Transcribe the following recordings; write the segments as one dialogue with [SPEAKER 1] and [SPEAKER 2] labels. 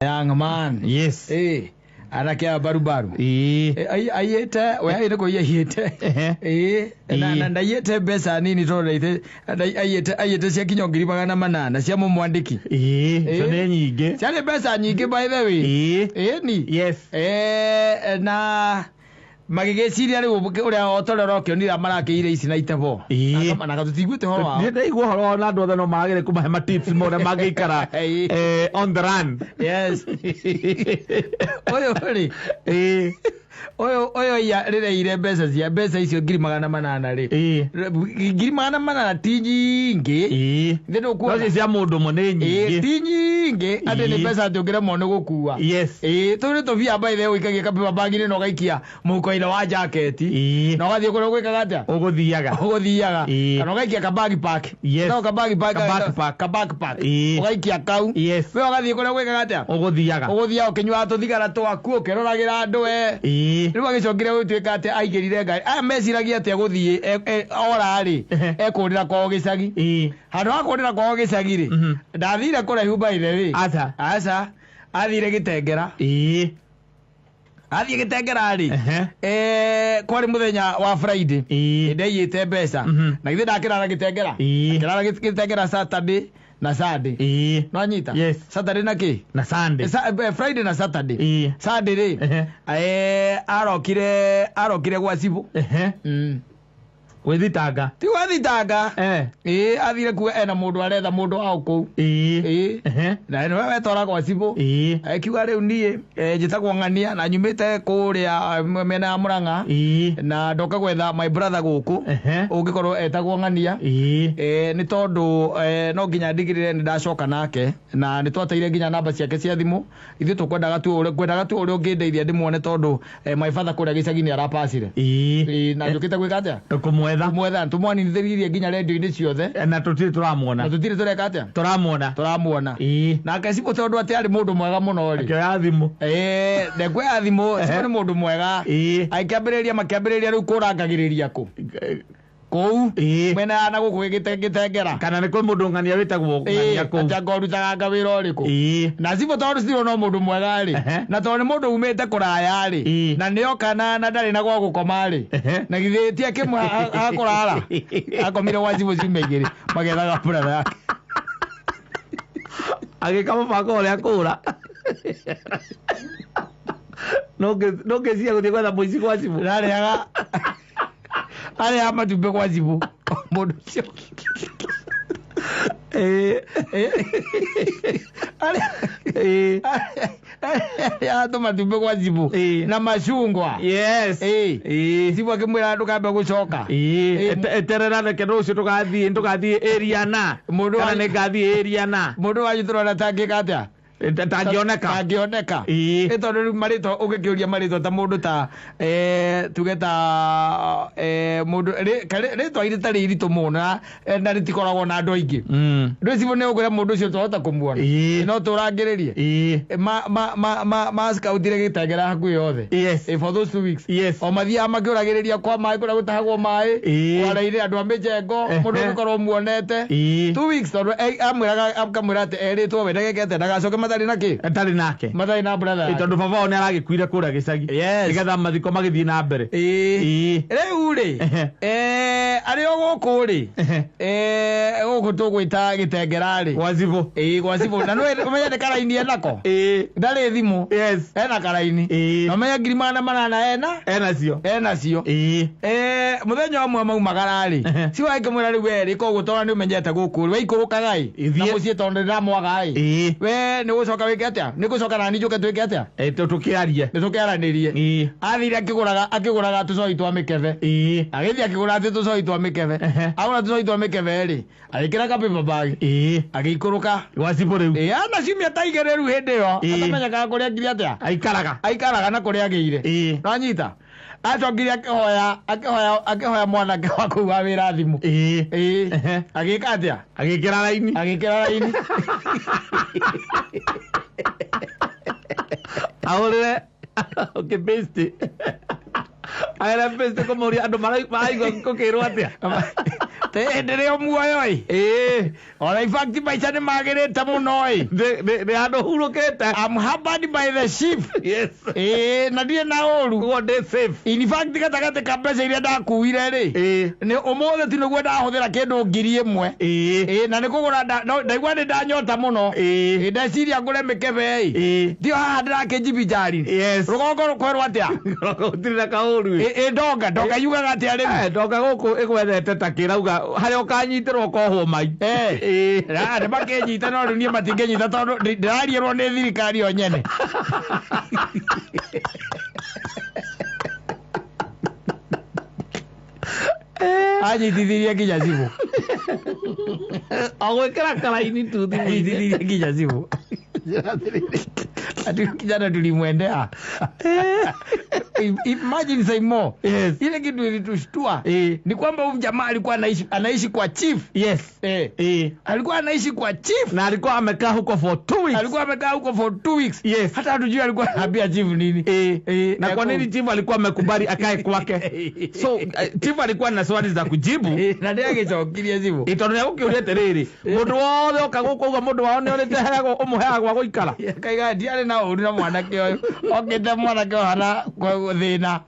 [SPEAKER 1] Young man.
[SPEAKER 2] Yes.
[SPEAKER 1] Anake aya barubaru.
[SPEAKER 2] Ĩĩ.
[SPEAKER 1] Aiyĩte we aiyĩte kũiya aiyĩte.
[SPEAKER 2] Ehe.
[SPEAKER 1] Ĩĩ na ndaiyĩte mbeca nini tondũ ndaiyĩte aiyĩte cia kinya 800,000 cia mũmwandĩki.
[SPEAKER 2] Ĩĩ, icio
[SPEAKER 1] Ĩĩ.
[SPEAKER 2] nĩ nyingĩ.
[SPEAKER 1] Ciarĩ mbeca nyingĩ by the way.
[SPEAKER 2] Ĩĩ.
[SPEAKER 1] Ĩĩ ni.
[SPEAKER 2] Yes.
[SPEAKER 1] Na magĩgĩciria rĩu ũrĩa o ta ũrĩa ũrakĩonire marakĩire ici na itebo.
[SPEAKER 2] Ĩĩ.
[SPEAKER 1] Na tũtiguĩte ũhoro wao.
[SPEAKER 2] Nĩ ndaigua ũhoro wao na andũ othe no magĩrĩ kũmahe ma tips ma ũrĩa mangĩikara
[SPEAKER 1] Ĩĩ.
[SPEAKER 2] on the run.
[SPEAKER 1] Yes. Ũyũ rĩ.
[SPEAKER 2] Ĩĩ.
[SPEAKER 1] Ũyũ iya rĩreire mbeca cia mbeca icio 800,000 rĩ.
[SPEAKER 2] Ĩĩ.
[SPEAKER 1] 800,000 ti nyingĩ.
[SPEAKER 2] Ĩĩ.
[SPEAKER 1] Thĩ
[SPEAKER 2] No
[SPEAKER 1] ndũkuona.
[SPEAKER 2] cio cia mũndũ ũmwe nĩ
[SPEAKER 1] Ĩĩ
[SPEAKER 2] nyingĩ.
[SPEAKER 1] ti nyingĩ atĩ nĩ
[SPEAKER 2] Ĩĩ.
[SPEAKER 1] mbeca atĩ ũngĩremwo nĩ gũkua.
[SPEAKER 2] Yes.
[SPEAKER 1] Ĩĩ tũu nĩ tũbia by the way ũikagia kapipa bag-inĩ na ũgaikia mũhuko-inĩ wa jaketi.
[SPEAKER 2] Ĩĩ.
[SPEAKER 1] Na ũgathiĩ kũrĩa ũgwĩkaga atĩa?
[SPEAKER 2] Ũgũthiaga.
[SPEAKER 1] Ũgũthiaga.
[SPEAKER 2] Ĩĩ.
[SPEAKER 1] Kana ũgaikia ka backpack.
[SPEAKER 2] Yes.
[SPEAKER 1] No ka backpack.
[SPEAKER 2] Ka backpack.
[SPEAKER 1] Ka backpack.
[SPEAKER 2] Ĩĩ.
[SPEAKER 1] Ũgaikia kau.
[SPEAKER 2] Yes.
[SPEAKER 1] We ũgathiĩ kũrĩa ũgwĩkaga atĩa?
[SPEAKER 2] Ũgũthiaga.
[SPEAKER 1] Ũgũthiaga ũkĩnyuaga tũthigara twaku ũkĩroragĩra andũ we.
[SPEAKER 2] Ĩĩ.
[SPEAKER 1] Rĩu agĩcokire gũtuĩka atĩ aingĩrire ngari aya meciragia atĩ egũthiĩ ora rĩ
[SPEAKER 2] Ehe.
[SPEAKER 1] ekũrĩra kwao gĩcagi.
[SPEAKER 2] Ĩĩ.
[SPEAKER 1] Handũ ha kũrĩra kwao gĩcagi rĩ ndathire kũraihu by the way.
[SPEAKER 2] Aca.
[SPEAKER 1] Aca. Athire Gĩtengera.
[SPEAKER 2] Ĩĩ.
[SPEAKER 1] Athiĩ Gĩtengera rĩ
[SPEAKER 2] Ehe.
[SPEAKER 1] Kwarĩ mũthenya wa Friday.
[SPEAKER 2] Ĩĩ.
[SPEAKER 1] Ndaiyĩte mbeca. Na githĩ ndakĩrara Gĩtengera.
[SPEAKER 2] Ĩĩ.
[SPEAKER 1] Akĩrara Gĩtengera Saturday na Sunday.
[SPEAKER 2] Ĩĩ.
[SPEAKER 1] Nwanyita?
[SPEAKER 2] Yes.
[SPEAKER 1] Saturday na kĩ?
[SPEAKER 2] Na Sunday.
[SPEAKER 1] Friday na Saturday.
[SPEAKER 2] Ĩĩ.
[SPEAKER 1] Sunday rĩ
[SPEAKER 2] Ehe.
[SPEAKER 1] arokire gwa cibũ.
[SPEAKER 2] Ehe. Gwĩthitanga.
[SPEAKER 1] Ti gwĩthitanga.
[SPEAKER 2] Eh.
[SPEAKER 1] Ĩĩ athire kuga ena mũndũ aretha mũndũ ao kũu.
[SPEAKER 2] Ĩĩ.
[SPEAKER 1] Ĩĩ.
[SPEAKER 2] Ehe.
[SPEAKER 1] Na nĩwe wetwara gwa cibũ.
[SPEAKER 2] Ĩĩ.
[SPEAKER 1] Akiuga rĩu niĩ njĩtagwo Ng'ania na nyumĩte kũrĩa mĩena ya Mũrang'a.
[SPEAKER 2] Ĩĩ.
[SPEAKER 1] Na ndoka gwetha my brother gũkũ.
[SPEAKER 2] Ehe.
[SPEAKER 1] Ũngĩkorwo etagwo Ng'ania.
[SPEAKER 2] Ĩĩ.
[SPEAKER 1] Nĩ tondũ no nginya ndigĩrĩre nĩ ndacoka nake na nĩ twateire nginya namba ciake cia thimũ. Ithuĩ tũkwendaga tu ũrĩa ngwendaga tu ũrĩa ũngĩndeithia ndĩmuone tondũ my father kũrĩa gĩcagi nĩ arapacire.
[SPEAKER 2] Ĩĩ.
[SPEAKER 1] Ĩĩ, na njũkĩte gwĩka atĩa?
[SPEAKER 2] Kũmwetha.
[SPEAKER 1] Kũmwetha tũmwanithĩririe nginya redio-inĩ ciothe.
[SPEAKER 2] Na tũtirĩ tũramuona.
[SPEAKER 1] Na tũtirĩ tũreka atĩa?
[SPEAKER 2] Tũramuona.
[SPEAKER 1] Tũramuona.
[SPEAKER 2] Ĩĩ.
[SPEAKER 1] Nake cibũ tondũ atĩ arĩ mũndũ mwega mũno rĩ.
[SPEAKER 2] Akĩoya thimũ.
[SPEAKER 1] Ndekuoya thimũ, cibũ nĩ mũndũ mwega.
[SPEAKER 2] Ĩĩ.
[SPEAKER 1] Akĩambĩrĩria makĩambĩrĩria rĩu kũrangagĩrĩria kũ? Kũu.
[SPEAKER 2] Ĩĩ.
[SPEAKER 1] Mwena ya na gũkũ Gĩtengera.
[SPEAKER 2] Kana nĩ kwĩ mũndũ Ng'ania wĩtagwo Ng'ania kũu.
[SPEAKER 1] Atĩ anga ũrutaga wĩra ũrĩkũ?
[SPEAKER 2] Ĩĩ.
[SPEAKER 1] Na cibũ tondũ cibũ no mũndũ mwega rĩ.
[SPEAKER 2] Ehe.
[SPEAKER 1] Na tondũ nĩ mũndũ umĩte kũraya rĩ.
[SPEAKER 2] Ĩĩ.
[SPEAKER 1] Na nĩoka na ndarĩ na gwa gũkoma rĩ.
[SPEAKER 2] Ehe.
[SPEAKER 1] Na githĩ ti akĩmwe akũrara. Akomire gwa cibũ ciumia igĩrĩ magethaga brother yake.
[SPEAKER 2] Agĩka mũbango ũrĩa kũra. Ndũngĩciria gũthiĩ gwetha mũici gwa cibũ.
[SPEAKER 1] Arĩaga arĩaga matumbĩ gwa cibũ. Mũndũ ũcio.
[SPEAKER 2] Ĩĩ. Ĩĩ.
[SPEAKER 1] Arĩaga tũmatumbĩ gwa cibũ.
[SPEAKER 2] Ĩĩ.
[SPEAKER 1] Na macungwa.
[SPEAKER 2] Yes.
[SPEAKER 1] Ĩĩ.
[SPEAKER 2] Ĩĩ.
[SPEAKER 1] Cibũ akĩmwĩra ndũkambe gũcoka.
[SPEAKER 2] Ĩĩ. Eterera reke rũciũ tũgathiĩ area na.
[SPEAKER 1] Mũndũ
[SPEAKER 2] Kana nĩ ngathiĩ area na.
[SPEAKER 1] Mũndũ wanyu tũrona tangĩka atĩa?
[SPEAKER 2] Tangĩoneka.
[SPEAKER 1] Tangĩoneka.
[SPEAKER 2] Ĩĩ.
[SPEAKER 1] Ĩ tondũ rĩu marĩtwa ũngĩkĩũria marĩtwa ta mũndũ ta tuge ta mũndũ rĩtwa rĩtarĩ iritũ mũno na rĩtikoragwo na andũ aingĩ. Rĩu cibũ nĩ ũkwĩra mũndũ ũcio twahota kũmuona.
[SPEAKER 2] Ĩĩ.
[SPEAKER 1] No tũrangĩrĩrie.
[SPEAKER 2] Ĩĩ.
[SPEAKER 1] Ma scoutire Gĩtengera hakuhĩ yothe.
[SPEAKER 2] Yes.
[SPEAKER 1] For those 2 weeks.
[SPEAKER 2] Yes.
[SPEAKER 1] O mathiaga makĩũragĩrĩria kwa maĩ kũrĩa gũtahagwo maĩ.
[SPEAKER 2] Ĩĩ.
[SPEAKER 1] Kwara-inĩ andũ a mĩjengo
[SPEAKER 2] Ehe.
[SPEAKER 1] mũndũ ũngĩkorwo muonete.
[SPEAKER 2] Ĩĩ.
[SPEAKER 1] 2 weeks tondũ amwĩraga akamwĩra atĩ erĩtwo we ndageke atĩa ndagacoke matarĩ na kĩ?
[SPEAKER 2] Atarĩ nake.
[SPEAKER 1] Matarĩ na brother.
[SPEAKER 2] Ĩĩ, tondũ baba wao nĩ aragĩkuire kũrĩa gĩcagi.
[SPEAKER 1] Yes.
[SPEAKER 2] Nĩgetha mathiko magĩthiĩ na mbere.
[SPEAKER 1] Ĩĩ.
[SPEAKER 2] Ĩĩ.
[SPEAKER 1] Rĩu rĩ,
[SPEAKER 2] Ehe.
[SPEAKER 1] arĩ o gũkũ rĩ,
[SPEAKER 2] Ehe.
[SPEAKER 1] gũkũ tũgwĩta Gĩtengera rĩ.
[SPEAKER 2] Gwa cibũ.
[SPEAKER 1] Ĩĩ gwa cibũ. Na nĩũĩ ũmenye nĩ karaini enako.
[SPEAKER 2] Ĩĩ.
[SPEAKER 1] Ndarĩ thimũ.
[SPEAKER 2] Yes.
[SPEAKER 1] Ena karaini.
[SPEAKER 2] Ĩĩ.
[SPEAKER 1] Na ũmenye 800,000 ena?
[SPEAKER 2] Enacio.
[SPEAKER 1] Enacio.
[SPEAKER 2] Ĩĩ.
[SPEAKER 1] Mũthenya ũmwe maumagara rĩ,
[SPEAKER 2] Ehe.
[SPEAKER 1] cibũ agĩkĩmwĩra rĩu we rĩ, koguo tondũ nĩ ũmenyete gũkũ rĩ, we ikũrũkaga ĩ.
[SPEAKER 2] Ithiĩ.
[SPEAKER 1] Na mũciĩ tondũ ndĩramwaga ĩ.
[SPEAKER 2] Ĩĩ.
[SPEAKER 1] We nĩ ũgũcoka wĩke atĩa? Nĩ ngũcoka nani njũke twĩke atĩa?
[SPEAKER 2] Tũkĩarie.
[SPEAKER 1] Nĩ tũkĩaranĩrie.
[SPEAKER 2] Ĩĩ.
[SPEAKER 1] Athire akĩgũraga tũcoi twa mĩkebe.
[SPEAKER 2] Ĩĩ.
[SPEAKER 1] Agĩthiĩ akĩgũra atĩ tũcoi twa mĩkebe.
[SPEAKER 2] Ehe.
[SPEAKER 1] Agũra tũcoi twa mĩkebe rĩ, agĩkĩra ka paper bag.
[SPEAKER 2] Ĩĩ.
[SPEAKER 1] Agĩikũrũka.
[SPEAKER 2] Gwa cibũ rĩu.
[SPEAKER 1] Ĩĩ, ana ciumia ta igĩrĩ rĩu hĩndĩ ĩyo.
[SPEAKER 2] Ĩĩ.
[SPEAKER 1] Atamenyekaga kũrĩa ngiri atĩa?
[SPEAKER 2] Aikaraga.
[SPEAKER 1] Aikaraga na kũrĩa agĩire.
[SPEAKER 2] Ĩĩ.
[SPEAKER 1] Nwanyita? Acokire akĩhoya mwanake wa kũu wa wĩra thimũ.
[SPEAKER 2] Ĩĩ.
[SPEAKER 1] Ĩĩ.
[SPEAKER 2] Ehe.
[SPEAKER 1] Agĩka atĩa?
[SPEAKER 2] Agĩkĩra raini.
[SPEAKER 1] Agĩkĩra raini.
[SPEAKER 2] Ahũrĩre ũkĩ paste. Agĩra paste kũmũria andũ maraigua gũkĩrwo atĩa?
[SPEAKER 1] Ndĩrĩ o muoyo ĩ.
[SPEAKER 2] Ĩĩ.
[SPEAKER 1] Ona in fact maica nĩ magĩrĩte mũno ĩ.
[SPEAKER 2] Nĩ handũ hurũkĩte.
[SPEAKER 1] I'm hampered by the chief.
[SPEAKER 2] Yes.
[SPEAKER 1] Ĩĩ, na ndirĩ na ũru.
[SPEAKER 2] Guo ndĩ safe.
[SPEAKER 1] In fact gatagatĩ ka mbeca iria ndakuire rĩ,
[SPEAKER 2] Ĩĩ.
[SPEAKER 1] nĩ ũmũthĩ tu nĩguo ndahũthĩra kĩndũ 1,000.
[SPEAKER 2] Ĩĩ.
[SPEAKER 1] Ĩĩ, na nĩ kũgũra ndaigua nĩ ndanyota mũno.
[SPEAKER 2] Ĩĩ.
[SPEAKER 1] Ĩĩ, ndeciria ngũre mĩkebe ĩ.
[SPEAKER 2] Ĩĩ.
[SPEAKER 1] Ndio haha ndĩrakĩnjibinjari.
[SPEAKER 2] Yes.
[SPEAKER 1] Rũgongo rũkwerwo atĩa?
[SPEAKER 2] Gũtirĩ na kaũru.
[SPEAKER 1] Ĩ ndonga, ndonga yugaga atĩa rĩu?
[SPEAKER 2] Eh, ndonga gũkũ ĩgwethete ta kĩrauga harĩa ũkanyitĩrwo ũkohwo mai.
[SPEAKER 1] Eh.
[SPEAKER 2] Ĩĩ.
[SPEAKER 1] Nĩ makĩnyita no rĩu niĩ matingĩnyita tondũ ndĩrariĩrwo nĩ thirikari yo nyene. Anyitithirie nginya cibũ.
[SPEAKER 2] O gwĩkĩra karaini tu thimũ-inĩ.
[SPEAKER 1] Anyitithirie nginya cibũ. Ati kijana tulimwendea. Imagine Saimo.
[SPEAKER 2] Yes.
[SPEAKER 1] Ile kitu ilitushtua
[SPEAKER 2] Ĩĩ.
[SPEAKER 1] ni kwamba huyu jamaa alikuwa anaishi kwa chief.
[SPEAKER 2] Yes.
[SPEAKER 1] Eh.
[SPEAKER 2] Ĩĩ.
[SPEAKER 1] Alikuwa anaishi kwa chief.
[SPEAKER 2] Na alikuwa amekaa huko for 2 weeks.
[SPEAKER 1] Alikuwa amekaa huko for 2 weeks.
[SPEAKER 2] Yes.
[SPEAKER 1] Hata hatujui alikuwa anaambia chief nini.
[SPEAKER 2] Ĩĩ.
[SPEAKER 1] Ĩĩ,
[SPEAKER 2] Na kwa nini chief alikuwa amekubali akae kwake? So chief alikuwa na swali za kujibu.
[SPEAKER 1] Ĩĩ, na ndĩagĩcokirie cibũ.
[SPEAKER 2] Ĩ, tondũ nĩegũkĩũria atĩrĩrĩ, mũndũ wothe oka gũkũ auga mũndũ wao nĩorĩte heagwo ũmũheaga gwa gũikara.
[SPEAKER 1] Kaiga ndiarĩ na ũru na mwanake ũyũ. Okĩte mwanake ũyũ hana thĩna.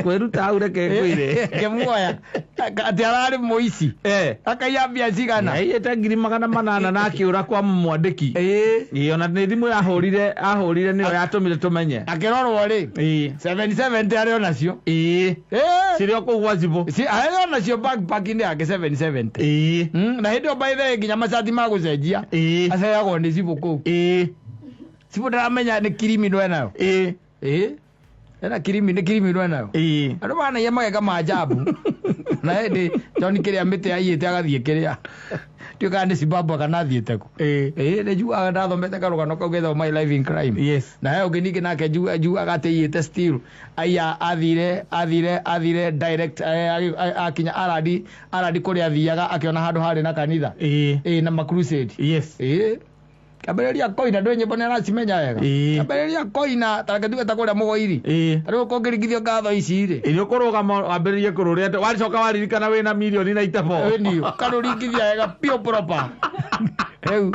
[SPEAKER 2] Kwĩruta hau reke ngwĩre.
[SPEAKER 1] Ngĩmuoya atĩ ararĩ mũici.
[SPEAKER 2] Eh.
[SPEAKER 1] Akaiya mbia cigana.
[SPEAKER 2] Aiyĩte 800,000 na akĩũra kwa mwandĩki.
[SPEAKER 1] Ĩĩ.
[SPEAKER 2] Ĩĩ, ona nĩ thimũ yahũrire ahũrire nĩyo yatũmire tũmenye.
[SPEAKER 1] Akĩrorwo rĩ.
[SPEAKER 2] Ĩĩ.
[SPEAKER 1] 770 arĩ onacio.
[SPEAKER 2] Ĩĩ.
[SPEAKER 1] Ĩĩ.
[SPEAKER 2] Cirĩ o kũu gwa cibũ.
[SPEAKER 1] Arĩ onacio backpack-inĩ yake 770.
[SPEAKER 2] Ĩĩ.
[SPEAKER 1] Na hĩndĩ ĩyo by the way nginya macati ma gũcenjia.
[SPEAKER 2] Ĩĩ.
[SPEAKER 1] Aceagwo nĩ cibũ kũu.
[SPEAKER 2] Ĩĩ.
[SPEAKER 1] Cibũ ndaramenya nĩ criminal enayo.
[SPEAKER 2] Ĩĩ.
[SPEAKER 1] Ĩĩ. Ena kirimi nĩ criminal enayo.
[SPEAKER 2] Ĩĩ.
[SPEAKER 1] Andũ manaia mageka maajabu. Na hĩndĩ John kĩrĩa mĩtĩ aiyĩte agathiĩ kĩrĩa. Ndiũĩ kana nĩ Zimbabwe kana athiĩte kũ.
[SPEAKER 2] Ĩĩ.
[SPEAKER 1] Ĩĩ nĩ njugaga ndathomete karũgano kau getagwo My Life in Crime.
[SPEAKER 2] Yes.
[SPEAKER 1] Na he ũngĩ ningĩ nake njugaga atĩ aiyĩte still. Aiya athire direct akinya aradi kũrĩa athiaga akĩona handũ harĩ na kanitha.
[SPEAKER 2] Ĩĩ.
[SPEAKER 1] Ĩĩ na ma crusade.
[SPEAKER 2] Yes.
[SPEAKER 1] Ĩĩ. Kĩambĩrĩria koina ndũĩ nyĩmbo nĩaracimenya wega.
[SPEAKER 2] Ĩĩ.
[SPEAKER 1] Kĩambĩrĩria koina ta reke tuge ta kũrĩa mũgoiri.
[SPEAKER 2] Ĩĩ.
[SPEAKER 1] Ta rĩu kũngĩringithio ngatho ici rĩ.
[SPEAKER 2] Ĩrĩ ũkũrũgama wambĩrĩrie kũrũrĩa atĩ wacoka waririkana wĩna mirioni na itebo.
[SPEAKER 1] Ĩni ũkarũringithia wega pure proper. Rĩu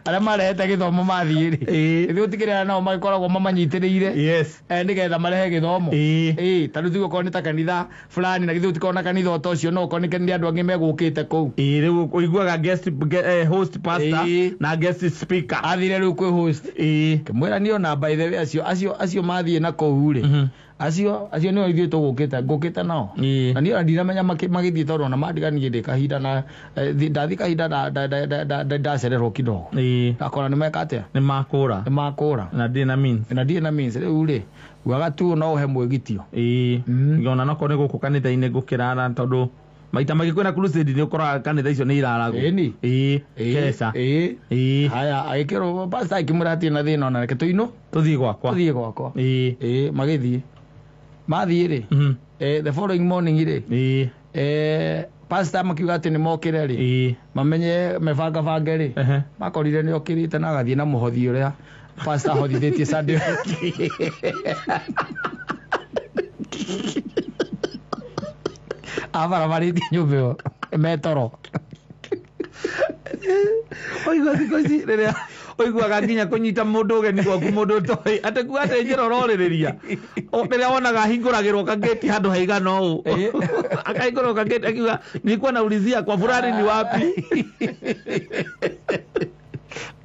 [SPEAKER 1] arĩa marehete gĩthomo mathiĩ rĩ.
[SPEAKER 2] Ĩĩ.
[SPEAKER 1] Ithuĩ gũtikĩrĩ nao magĩkoragwo mamanyitĩrĩire.
[SPEAKER 2] Yes.
[SPEAKER 1] Nĩgetha marehe gĩthomo.
[SPEAKER 2] Ĩĩ.
[SPEAKER 1] Ĩĩ, ta rĩu tuge okorwo nĩ ta kanitha fulani na githĩ gũtikoragwo na kanitha o ta ũcio no okorwo nĩ andũ angĩ megũkĩte kũu.
[SPEAKER 2] Ĩĩ, rĩu ũiguaga guest host pastor
[SPEAKER 1] Ĩĩ.
[SPEAKER 2] na guest speaker.
[SPEAKER 1] Athire rĩu kwĩ host.
[SPEAKER 2] Ĩĩ.
[SPEAKER 1] Kĩmwĩra niĩ ona by the way acio mathiĩ na kũu rĩ.
[SPEAKER 2] Mhm.
[SPEAKER 1] Acio nĩo ithuĩ tũgũkĩte ngũkĩte nao.
[SPEAKER 2] Ĩĩ.
[SPEAKER 1] Na niĩ ona ndinamenya magĩthiĩ tondũ ona mandiganirie ndĩ kahinda na ndathiĩ kahinda ndacererwo kidogo.
[SPEAKER 2] Ĩĩ.
[SPEAKER 1] Ndakora nĩ meka atĩa?
[SPEAKER 2] Nĩ makũra.
[SPEAKER 1] Nĩ makũra.
[SPEAKER 2] Na ndirĩ na means.
[SPEAKER 1] Na ndirĩ na means rĩu rĩ ugaga tu no ũhe mwĩgitio.
[SPEAKER 2] Ĩĩ.
[SPEAKER 1] Mm.
[SPEAKER 2] Ona nokorwo nĩ gũkũ kanitha-inĩ ngũkĩrara tondũ maita maingĩ kwĩna crusade nĩ ũkoraga kanitha icio nĩ iraragwo.
[SPEAKER 1] Ĩni.
[SPEAKER 2] Ĩĩ.
[SPEAKER 1] Ĩĩ.
[SPEAKER 2] Keca.
[SPEAKER 1] Ĩĩ.
[SPEAKER 2] Ĩĩ.
[SPEAKER 1] Haya agĩkĩrwo pastor akĩmwĩra hatirĩ na thĩna ona reke tũinũ
[SPEAKER 2] Tũthiĩ gwakwa.
[SPEAKER 1] tũthiĩ gwakwa.
[SPEAKER 2] Ĩĩ.
[SPEAKER 1] Ĩĩ magĩthiĩ. Mathiĩ rĩ.
[SPEAKER 2] Mhm.
[SPEAKER 1] The following morning rĩ.
[SPEAKER 2] Ĩĩ.
[SPEAKER 1] Pastor makiuga atĩ nĩ mokĩre rĩ.
[SPEAKER 2] Ĩĩ.
[SPEAKER 1] Mamenye mebangabange rĩ.
[SPEAKER 2] Ehe.
[SPEAKER 1] Makorire nĩ okĩrĩte na agathiĩ na mũhothi ũrĩa pastor ahothithĩtie Sunday. Abarabarĩtie nyũmba ĩyo metoro.
[SPEAKER 2] Ũigua thikũ ici rĩrĩa ũiguaga nginya kũnyita mũndũ ũgeni gwaku mũndũ ũtoĩ atĩ kuga atĩ njĩra ũrorĩrĩria rĩrĩa wonaga ahingũragĩrwo kageti handũ haigana ũũ akahingũrwo kageti akiuga nilikuwa naulizia kwa fulani ni wapi.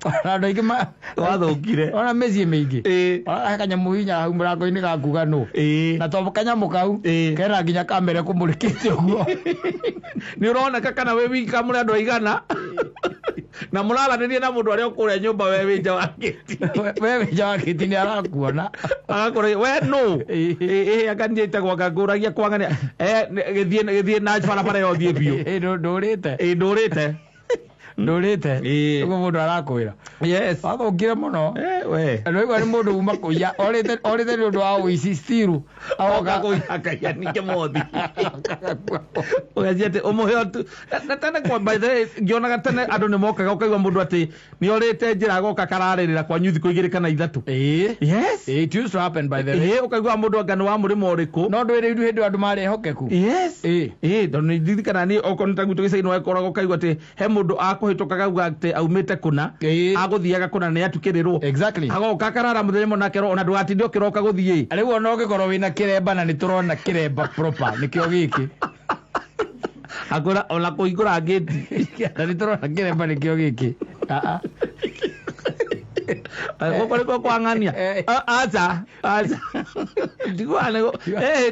[SPEAKER 1] Ona andũ aingĩ
[SPEAKER 2] Wathũkire.
[SPEAKER 1] Ona mĩciĩ mĩingĩ.
[SPEAKER 2] Ĩĩ.
[SPEAKER 1] Ona he kanyamũ hinya hau mũrango-inĩ gakuga nũ.
[SPEAKER 2] Ĩĩ.
[SPEAKER 1] Na to kanyamũ kau
[SPEAKER 2] Ĩĩ.
[SPEAKER 1] kena nginya kamera kũmũrĩkĩte ũguo.
[SPEAKER 2] Nĩ ũroneka kana wĩ wika mũrĩ andũ aigana na mũraranĩria na mũndũ arĩa ũkũrĩa nyũmba we wĩ nja wa gĩti.
[SPEAKER 1] We wĩ nja wa gĩti nĩ arakuona.
[SPEAKER 2] Agakorwo we nũ.
[SPEAKER 1] Ĩĩ.
[SPEAKER 2] Ĩĩ anga niĩ njĩtagwo anga ngũragia kwang'ania. Gĩthiĩ na barabara ĩyo thiĩ biũ.
[SPEAKER 1] Ĩĩ, ndũrĩte.
[SPEAKER 2] Ĩĩ, ndũrĩte.
[SPEAKER 1] Ndũrĩte.
[SPEAKER 2] Ĩĩ.
[SPEAKER 1] Ũguo mũndũ arakwĩra.
[SPEAKER 2] Yes.
[SPEAKER 1] Wathũkire mũno.
[SPEAKER 2] Eh, we.
[SPEAKER 1] Ndũraigua nĩ mũndũ uma kũiya orĩte orĩte nĩ ũndũ wa ũici stiru.
[SPEAKER 2] Oka kũiya kaiya ningĩ mothi. Ũgacia atĩ ũmũhe o tu. Na tene kwa by the way ngĩonaga tene andũ nĩ mokaga ũkaigua mũndũ atĩ nĩ orĩte njĩra agoka kararĩrĩra kwanyu thikũ igĩrĩ kana ithatũ.
[SPEAKER 1] Ĩĩ.
[SPEAKER 2] Yes.
[SPEAKER 1] It used to happen by the way.
[SPEAKER 2] Ĩĩ ũkaigua mũndũ anga nĩ wa mũrĩmo ũrĩkũ.
[SPEAKER 1] No ndwĩrĩ hĩndĩ ĩyo andũ marĩ ehokeku.
[SPEAKER 2] Yes.
[SPEAKER 1] Ĩĩ.
[SPEAKER 2] Ĩĩ tondũ nĩ ndirikana niĩ okorwo nĩ ta gwitũ gĩcagi-inĩ wakoragwo ũkaigua atĩ he mũndũ akũhĩtũkaga auga atĩ aumĩte kũna
[SPEAKER 1] Ĩĩ.
[SPEAKER 2] agũthiaga kũna nĩ atukĩrĩrwo
[SPEAKER 1] Exactly.
[SPEAKER 2] agoka akarara mũthenya ũmwe nake ona ndũgatinde ũkĩroka gũthiĩ
[SPEAKER 1] Rĩu ona ũngĩkorwo wĩna kĩremba na nĩ tũrona kĩremba proper nĩkĩo gĩkĩ.
[SPEAKER 2] akwĩra ona kũhingũra ngĩti
[SPEAKER 1] Na nĩ tũrona kĩremba nĩkĩo gĩkĩ. Ah, ah.
[SPEAKER 2] gũkũ nĩkuo kwang'ania
[SPEAKER 1] Eh.
[SPEAKER 2] aca aca tiguo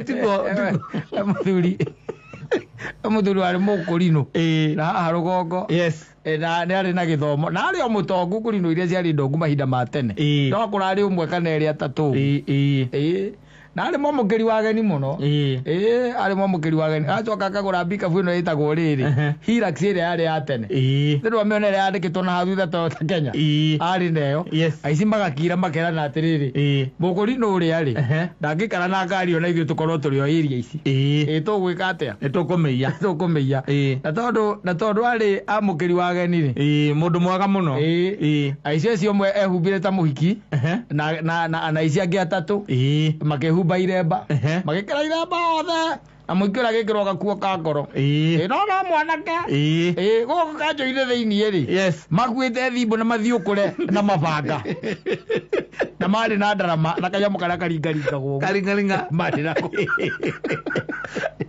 [SPEAKER 2] tiguo
[SPEAKER 1] Eh, Mũthuri. Mũthuri warĩ mũkũrinũ.
[SPEAKER 2] Ĩĩ.
[SPEAKER 1] Na haha rũgongo.
[SPEAKER 2] Yes.
[SPEAKER 1] Eh, na nĩ arĩ na gĩthomo na arĩ o mũtongu kũrinũ iria ciarĩ ndongu mahinda ma tene
[SPEAKER 2] Ĩĩ.
[SPEAKER 1] no kũrarĩ ũmwe kana erĩ atatũ
[SPEAKER 2] Ĩĩ, ĩĩ.
[SPEAKER 1] Ĩĩ. na arĩ mwamũkĩri wa ageni mũno
[SPEAKER 2] Ĩĩ.
[SPEAKER 1] Ĩĩ, arĩ mwamũkĩri wa ageni acoka akagũra mbikabu ĩno ĩtagwo rĩrĩ
[SPEAKER 2] Ehe.
[SPEAKER 1] Hilux ĩrĩa yarĩ ya tene
[SPEAKER 2] Ĩĩ.
[SPEAKER 1] nĩ ndwamĩona ĩrĩa yandĩkĩtwo na hau thutha Toyota Kenya
[SPEAKER 2] Ĩĩ.
[SPEAKER 1] arĩ nayo
[SPEAKER 2] Yes.
[SPEAKER 1] aici magakira makerana atĩrĩrĩ
[SPEAKER 2] Ĩĩ.
[SPEAKER 1] mũkũrinũ ũrĩa rĩ
[SPEAKER 2] Ehe.
[SPEAKER 1] ndangĩkara na ngari ona ithuĩ tũkorwo tũrĩ o area ici
[SPEAKER 2] Ĩĩ.
[SPEAKER 1] Ĩĩ, tũgwĩka atĩa
[SPEAKER 2] Nĩ tũkũmĩiya.
[SPEAKER 1] tũkũmĩiya
[SPEAKER 2] Ĩĩ.
[SPEAKER 1] na tondũ na tondũ arĩ amũkĩri wa ageni rĩ
[SPEAKER 2] Ĩĩ, mũndũ mwega mũno.
[SPEAKER 1] Ĩĩ.
[SPEAKER 2] Ĩĩ.
[SPEAKER 1] aici acio ũmwe ehumbire ta mũhiki
[SPEAKER 2] Ehe.
[SPEAKER 1] na na na na aici angĩ atatũ
[SPEAKER 2] Ĩĩ.
[SPEAKER 1] makĩhumba iremba
[SPEAKER 2] Ehe.
[SPEAKER 1] magĩkĩra iremba othe na mũingĩ ũrĩa agĩkĩrwo gakuo ka ngoro
[SPEAKER 2] Ĩĩ.
[SPEAKER 1] Ĩĩ, no no mwanake
[SPEAKER 2] Ĩĩ.
[SPEAKER 1] Ĩĩ, gũkũ kanjũ-inĩ thĩiniĩ rĩ
[SPEAKER 2] Yes.
[SPEAKER 1] makuĩte thimbũ na mathiũkũre na mabanga na marĩ na ndarama na kanyamũ karĩa karingaringagwo ũguo.
[SPEAKER 2] Karingaringa.
[SPEAKER 1] marĩ nako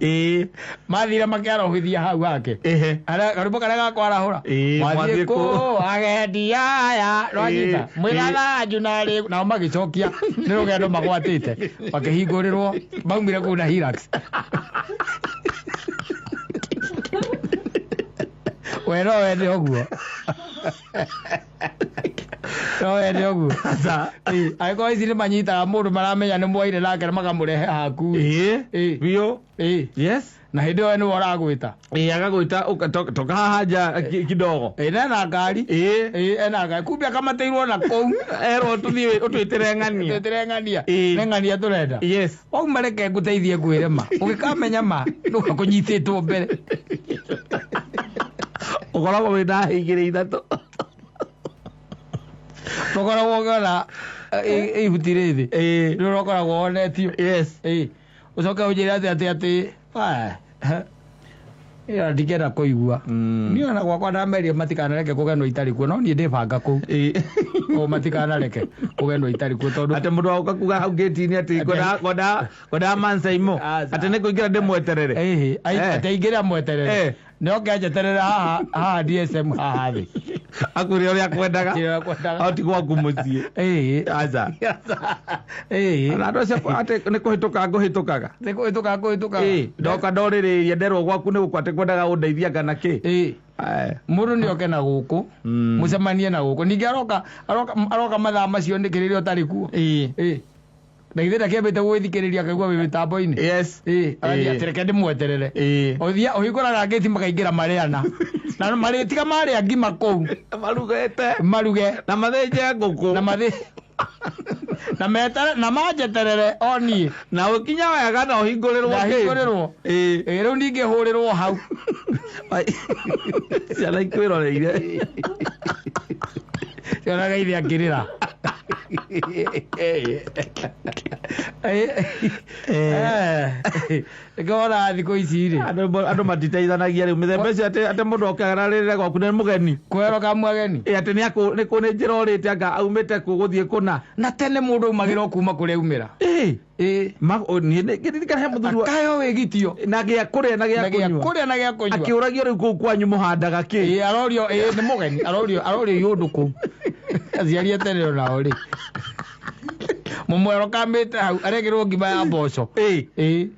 [SPEAKER 2] Ĩĩ.
[SPEAKER 1] mathire makĩarahũthia hau hake
[SPEAKER 2] Ehe.
[SPEAKER 1] Karwĩmbo karĩa gakwarahũra
[SPEAKER 2] Ĩĩ,
[SPEAKER 1] mwathiĩ
[SPEAKER 2] mwathiĩ
[SPEAKER 1] kũ
[SPEAKER 2] kũ?
[SPEAKER 1] agendi aya nwanyita
[SPEAKER 2] Ĩĩ,
[SPEAKER 1] mwĩrathanju narĩ nao magĩcokia nĩ rũgendo magwatĩte makĩhingũrĩrwo maumire kũu na Hilux we no wende ũguo no wende ũguo
[SPEAKER 2] Aca.
[SPEAKER 1] Ĩĩ, angĩkorwo ici nĩ manyitaga mũndũ maramenya nĩ mwaire nake na makamũrehe haku
[SPEAKER 2] Ĩĩ.
[SPEAKER 1] Ĩĩ.
[SPEAKER 2] Biũ.
[SPEAKER 1] Ĩĩ.
[SPEAKER 2] Yes.
[SPEAKER 1] Na hĩndĩ ĩyo nĩwe ũragwĩta
[SPEAKER 2] Ĩĩ, agagwĩta toka haha nja kidogo.
[SPEAKER 1] Ĩĩ, na ena ngari
[SPEAKER 2] Ĩĩ.
[SPEAKER 1] Ĩĩ, ena ngari kumbe akamateirwo na kũu
[SPEAKER 2] Erwo tũthiĩ ũtwĩtĩre ng'ania.
[SPEAKER 1] Twĩtĩre ng'ania
[SPEAKER 2] Ĩĩ.
[SPEAKER 1] nĩ ng'ania tũrenda
[SPEAKER 2] Yes.
[SPEAKER 1] wauma reke ngũteithie kwĩrema ũgĩkamenya ma nĩũgakũnyitĩtwo mbere
[SPEAKER 2] Ũkoragwo wĩna hĩ igĩrĩ ithatũ.
[SPEAKER 1] ndũkoragwo ũkĩona ihuti rĩ thĩ
[SPEAKER 2] Ĩĩ.
[SPEAKER 1] nĩ ũrokoragwo wonetio
[SPEAKER 2] Yes.
[SPEAKER 1] Ĩĩ. Ũcoke ũnjĩre atĩ atĩ atĩ ĩyo ndingĩenda kũigua
[SPEAKER 2] Mm.
[SPEAKER 1] niĩ ona gwakwa ndameria matikanareke kũgenwo itarĩ kuo no niĩ ndĩbanga kũu
[SPEAKER 2] Ĩĩ.
[SPEAKER 1] o matikanareke kũgenwo itarĩ kuo tondũ
[SPEAKER 2] Atĩ mũndũ wagoka kuga hau ngĩti-inĩ atĩ ngwendaga mansaimo.
[SPEAKER 1] Aca.
[SPEAKER 2] Atĩ nĩ kũingĩra ndĩmweterere.
[SPEAKER 1] Ĩhĩ,
[SPEAKER 2] Eh.
[SPEAKER 1] atĩ aingĩre amweterere
[SPEAKER 2] Eh.
[SPEAKER 1] nĩ oke anjeterere haha haha DSM haha thĩ
[SPEAKER 2] Akwĩre ũrĩa akwendaga.
[SPEAKER 1] Ũrĩa akwendaga.
[SPEAKER 2] O ti gwaku mũciĩ.
[SPEAKER 1] Ĩhĩ.
[SPEAKER 2] Aca.
[SPEAKER 1] Ĩhĩ.
[SPEAKER 2] Na andũ acio atĩ nĩ kũhĩtũka ngũhĩtũkaga.
[SPEAKER 1] Nĩ kũhĩtũka kũhĩtũkaga.
[SPEAKER 2] Ĩĩ, ndoka ndorĩrĩria nderwo gwaku nĩ gũkũ atĩ kwendaga ũndeithia kana kĩ.
[SPEAKER 1] Ĩĩ.
[SPEAKER 2] Aya.
[SPEAKER 1] Mũndũ nĩ oke na gũkũ
[SPEAKER 2] Mm.
[SPEAKER 1] mũcemanie na gũkũ ningĩ aroka aroka aroka mathaa macio nĩkĩ rĩrĩa ũtarĩ kuo
[SPEAKER 2] Ĩĩ.
[SPEAKER 1] Ĩĩ. Na githĩ ndakĩambĩte gwĩthikĩrĩria akaigua wĩ mĩtambo-inĩ
[SPEAKER 2] Yes.
[SPEAKER 1] Ĩĩ, agathiĩ
[SPEAKER 2] Ĩĩ.
[SPEAKER 1] atĩ reke ndĩmweterere
[SPEAKER 2] Ĩĩ.
[SPEAKER 1] ũthia ũhingũraga ngĩti makaingĩra marĩana na marĩtiga marĩa ngima kũu
[SPEAKER 2] Marugĩte.
[SPEAKER 1] maruge
[SPEAKER 2] Na mathĩnje ngũkũ.
[SPEAKER 1] na mathĩ na metere na manjeterere o niĩ
[SPEAKER 2] Na ũkinya wega na ũhingũrĩrwo kĩ.
[SPEAKER 1] Ndahingũrĩrwo.
[SPEAKER 2] Ĩĩ.
[SPEAKER 1] Ĩĩ, rĩu ningĩ hũrĩrwo hau
[SPEAKER 2] Ai. Ciana ikwĩroreire.
[SPEAKER 1] cionaga ithe akĩrĩra nĩkĩwona thikũ ici rĩ
[SPEAKER 2] Andũ matiteithanagia rĩu mĩthemba ĩcio atĩ atĩ mũndũ oke ararĩrĩre gwaku nĩ mũgeni.
[SPEAKER 1] kwero ka mwageni
[SPEAKER 2] Ĩ atĩ nĩ nĩ kũ nĩ njĩra ũrĩte anga aumĩte kũ gũthiĩ kũna.
[SPEAKER 1] Na tene mũndũ aumagĩra o kuma kũrĩa aumĩra.
[SPEAKER 2] Ĩĩ.
[SPEAKER 1] Ĩĩ.
[SPEAKER 2] Niĩ ngĩririkana he mũthuri
[SPEAKER 1] Akayo wĩgitio
[SPEAKER 2] na gĩa kũrĩa na gĩa
[SPEAKER 1] na gĩa
[SPEAKER 2] kũnyua.
[SPEAKER 1] kũrĩa na gĩa kũnyua.
[SPEAKER 2] Akĩũragio rĩu kũu kwanyu mũhandaga kĩ.
[SPEAKER 1] Ĩĩ, arorio ĩĩ nĩ mũgeni arorio arorio iũndũ kũu aciari a tene onao rĩ mũmwero kamĩte hau arekĩrwo ngima ya mboco.
[SPEAKER 2] Ĩĩ.
[SPEAKER 1] Ĩĩ.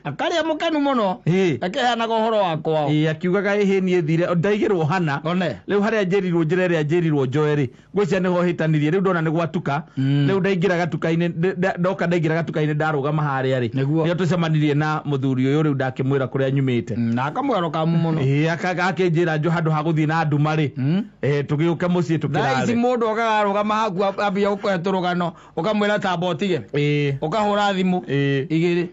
[SPEAKER 1] Akarĩa mũkenu mũno.
[SPEAKER 2] Ĩĩ.
[SPEAKER 1] Akĩheanaga ũhoro wa kwao.
[SPEAKER 2] Ĩĩ, akiugaga ĩhĩ niĩ thire ndaigĩrwo hana.
[SPEAKER 1] One.
[SPEAKER 2] Rĩu harĩa njĩrirwo njĩra ĩrĩa njĩrirwo njoe rĩ, ngwĩciria nĩho hĩtanirie. Rĩu ndona nĩ gwatuka. Rĩu ndaingĩra gatuka-inĩ, ndoka ndaingĩra gatuka-inĩ ndarũgama harĩa rĩ.
[SPEAKER 1] Nĩguo.
[SPEAKER 2] Nĩho tũcemanirie na mũthuri ũyũ rĩu ndakĩmwĩra kũrĩa nyumĩte.
[SPEAKER 1] Na akamwĩra kamu mũno.
[SPEAKER 2] Ĩĩ, akĩnjĩra njo handũ ha gũthiĩ na nduma rĩ. Tũgĩũke mũciĩ
[SPEAKER 1] Thaa ici
[SPEAKER 2] tũkĩrare.
[SPEAKER 1] mũndũ okaga arũgama haku ambia gũkũhe tũrũgano ũkamwĩra tamba ũtige.
[SPEAKER 2] Ĩĩ.
[SPEAKER 1] Ũkahũra thimũ.
[SPEAKER 2] Ĩĩ.
[SPEAKER 1] Igĩrĩ.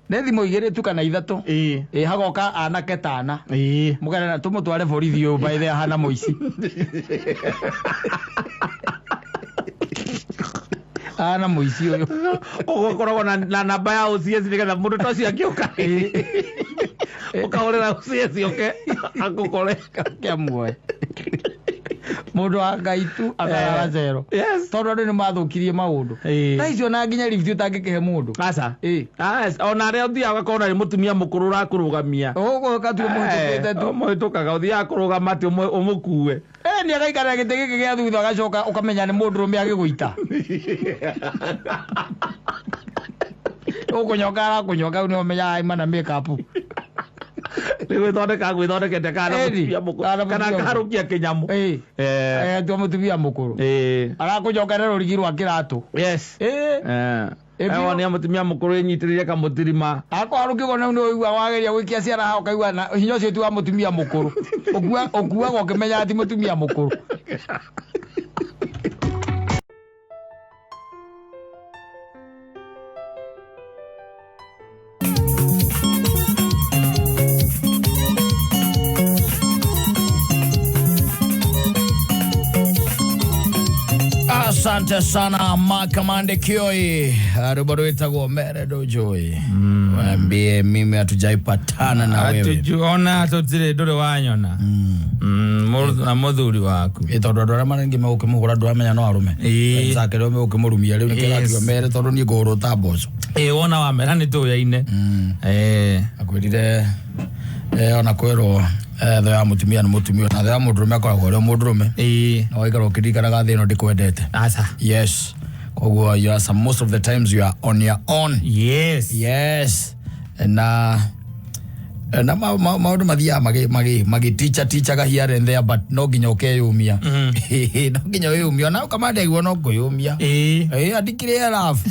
[SPEAKER 1] Nĩ thimũ igĩrĩ tu kana ithatũ.
[SPEAKER 2] Ĩĩ.
[SPEAKER 1] Ĩ hagoka anake tana.
[SPEAKER 2] Ĩĩ.
[SPEAKER 1] Mũkerana tũmũtware borithi ũyũ by the ahana mũici. Ahana mũici ũyũ.
[SPEAKER 2] Ũgũkoragwo na namba ya OCS nĩgetha mũndũ ta ũcio angĩũka ũkahũrĩra OCS oke akũkore.
[SPEAKER 1] Kĩamuoe. Mũndũ wa Ngai tu akarara cero.
[SPEAKER 2] Yes.
[SPEAKER 1] Tondũ andũ nĩ mathũkirie maũndũ.
[SPEAKER 2] Ĩĩ.
[SPEAKER 1] Thaa icio ona nginya lift ũtangĩkĩhe mũndũ.
[SPEAKER 2] Aca.
[SPEAKER 1] Ĩĩ.
[SPEAKER 2] Ona arĩa ũthiaga ũgakora nĩ mũtumia mũkũrũ ũrakũrũgamia.
[SPEAKER 1] Ũgũka tu ũmũhĩtũkĩte tu.
[SPEAKER 2] Ũmũhĩtũkaga ũthiaga kũrũgama atĩ ũmũkue.
[SPEAKER 1] Nĩ agaikara gĩtĩ gĩkĩ gĩa thutha agacoka ũkamenya nĩ mũndũrũme agĩgũita. Ũkũnyoka arakũnyoka rĩu nĩ ũmenyaga aima na make-up.
[SPEAKER 2] Nĩ gwĩthondeka gwĩthondekete kana
[SPEAKER 1] Ĩni,
[SPEAKER 2] mũtumia mũkũrũ
[SPEAKER 1] kana
[SPEAKER 2] kana
[SPEAKER 1] mũtumia
[SPEAKER 2] akaharũkia kĩnyamũ.
[SPEAKER 1] Ĩĩ. Tua mũtumia mũkũrũ.
[SPEAKER 2] Ĩĩ.
[SPEAKER 1] Arakũnyoka na rũrigi rwa kĩratũ.
[SPEAKER 2] Yes.
[SPEAKER 1] Ĩĩ. Ĩĩ, biũ.
[SPEAKER 2] Wonia mũtumia mũkũrũ ĩnyitĩrĩire kamũtirima.
[SPEAKER 1] Akwarũkĩrwo nĩ ũigua wageria gũikia ciara haha ũkaigua na hinya ũcio ti wa mũtumia mũkũrũ. Ũkuaga ũkĩmenyaga ti mũtumia mũkũrũ. Asante sana Makamande Kioi, rwimbo rwitagwo Meredo Joy. Waambie mimi hatujaipatana na wewe.
[SPEAKER 3] Hatujuona tutire ndũrĩ wanyona. Na mũthuri waku.
[SPEAKER 1] Ĩ tondũ andũ arĩa marengĩ megũkĩmũhũra ndũramenya no arũme.
[SPEAKER 3] Ĩĩ.
[SPEAKER 1] Wenzake rĩo megũkĩmũrumia rĩu nĩkĩo
[SPEAKER 3] Yes.
[SPEAKER 1] ũrakiuga mere tondũ niĩ ngũhũrwo ta mboco.
[SPEAKER 3] Ĩĩ wona wamera nĩ tũyaine.
[SPEAKER 1] Akwĩrire ona kwĩrwo thũ ya mũtumia nĩ mũtumia na thũ ya mũndũrũme akoragwo arĩ o mũndũrũme.
[SPEAKER 3] Ĩĩ.
[SPEAKER 1] Na waikara ũkĩririkanaga thĩ ĩno ndĩkwendete.
[SPEAKER 3] Aca.
[SPEAKER 1] Yes. Koguo you are some, most of the times you are on your own.
[SPEAKER 3] Yes.
[SPEAKER 1] Yes. Na na maũndũ mathiaga magĩticha tichaga here and there but no nginya ũkeyũmia. No nginya wĩyũmia ona ũkamandaigua no kwĩyũmia.
[SPEAKER 3] Ĩĩ.
[SPEAKER 1] Ĩĩ andikire rafu.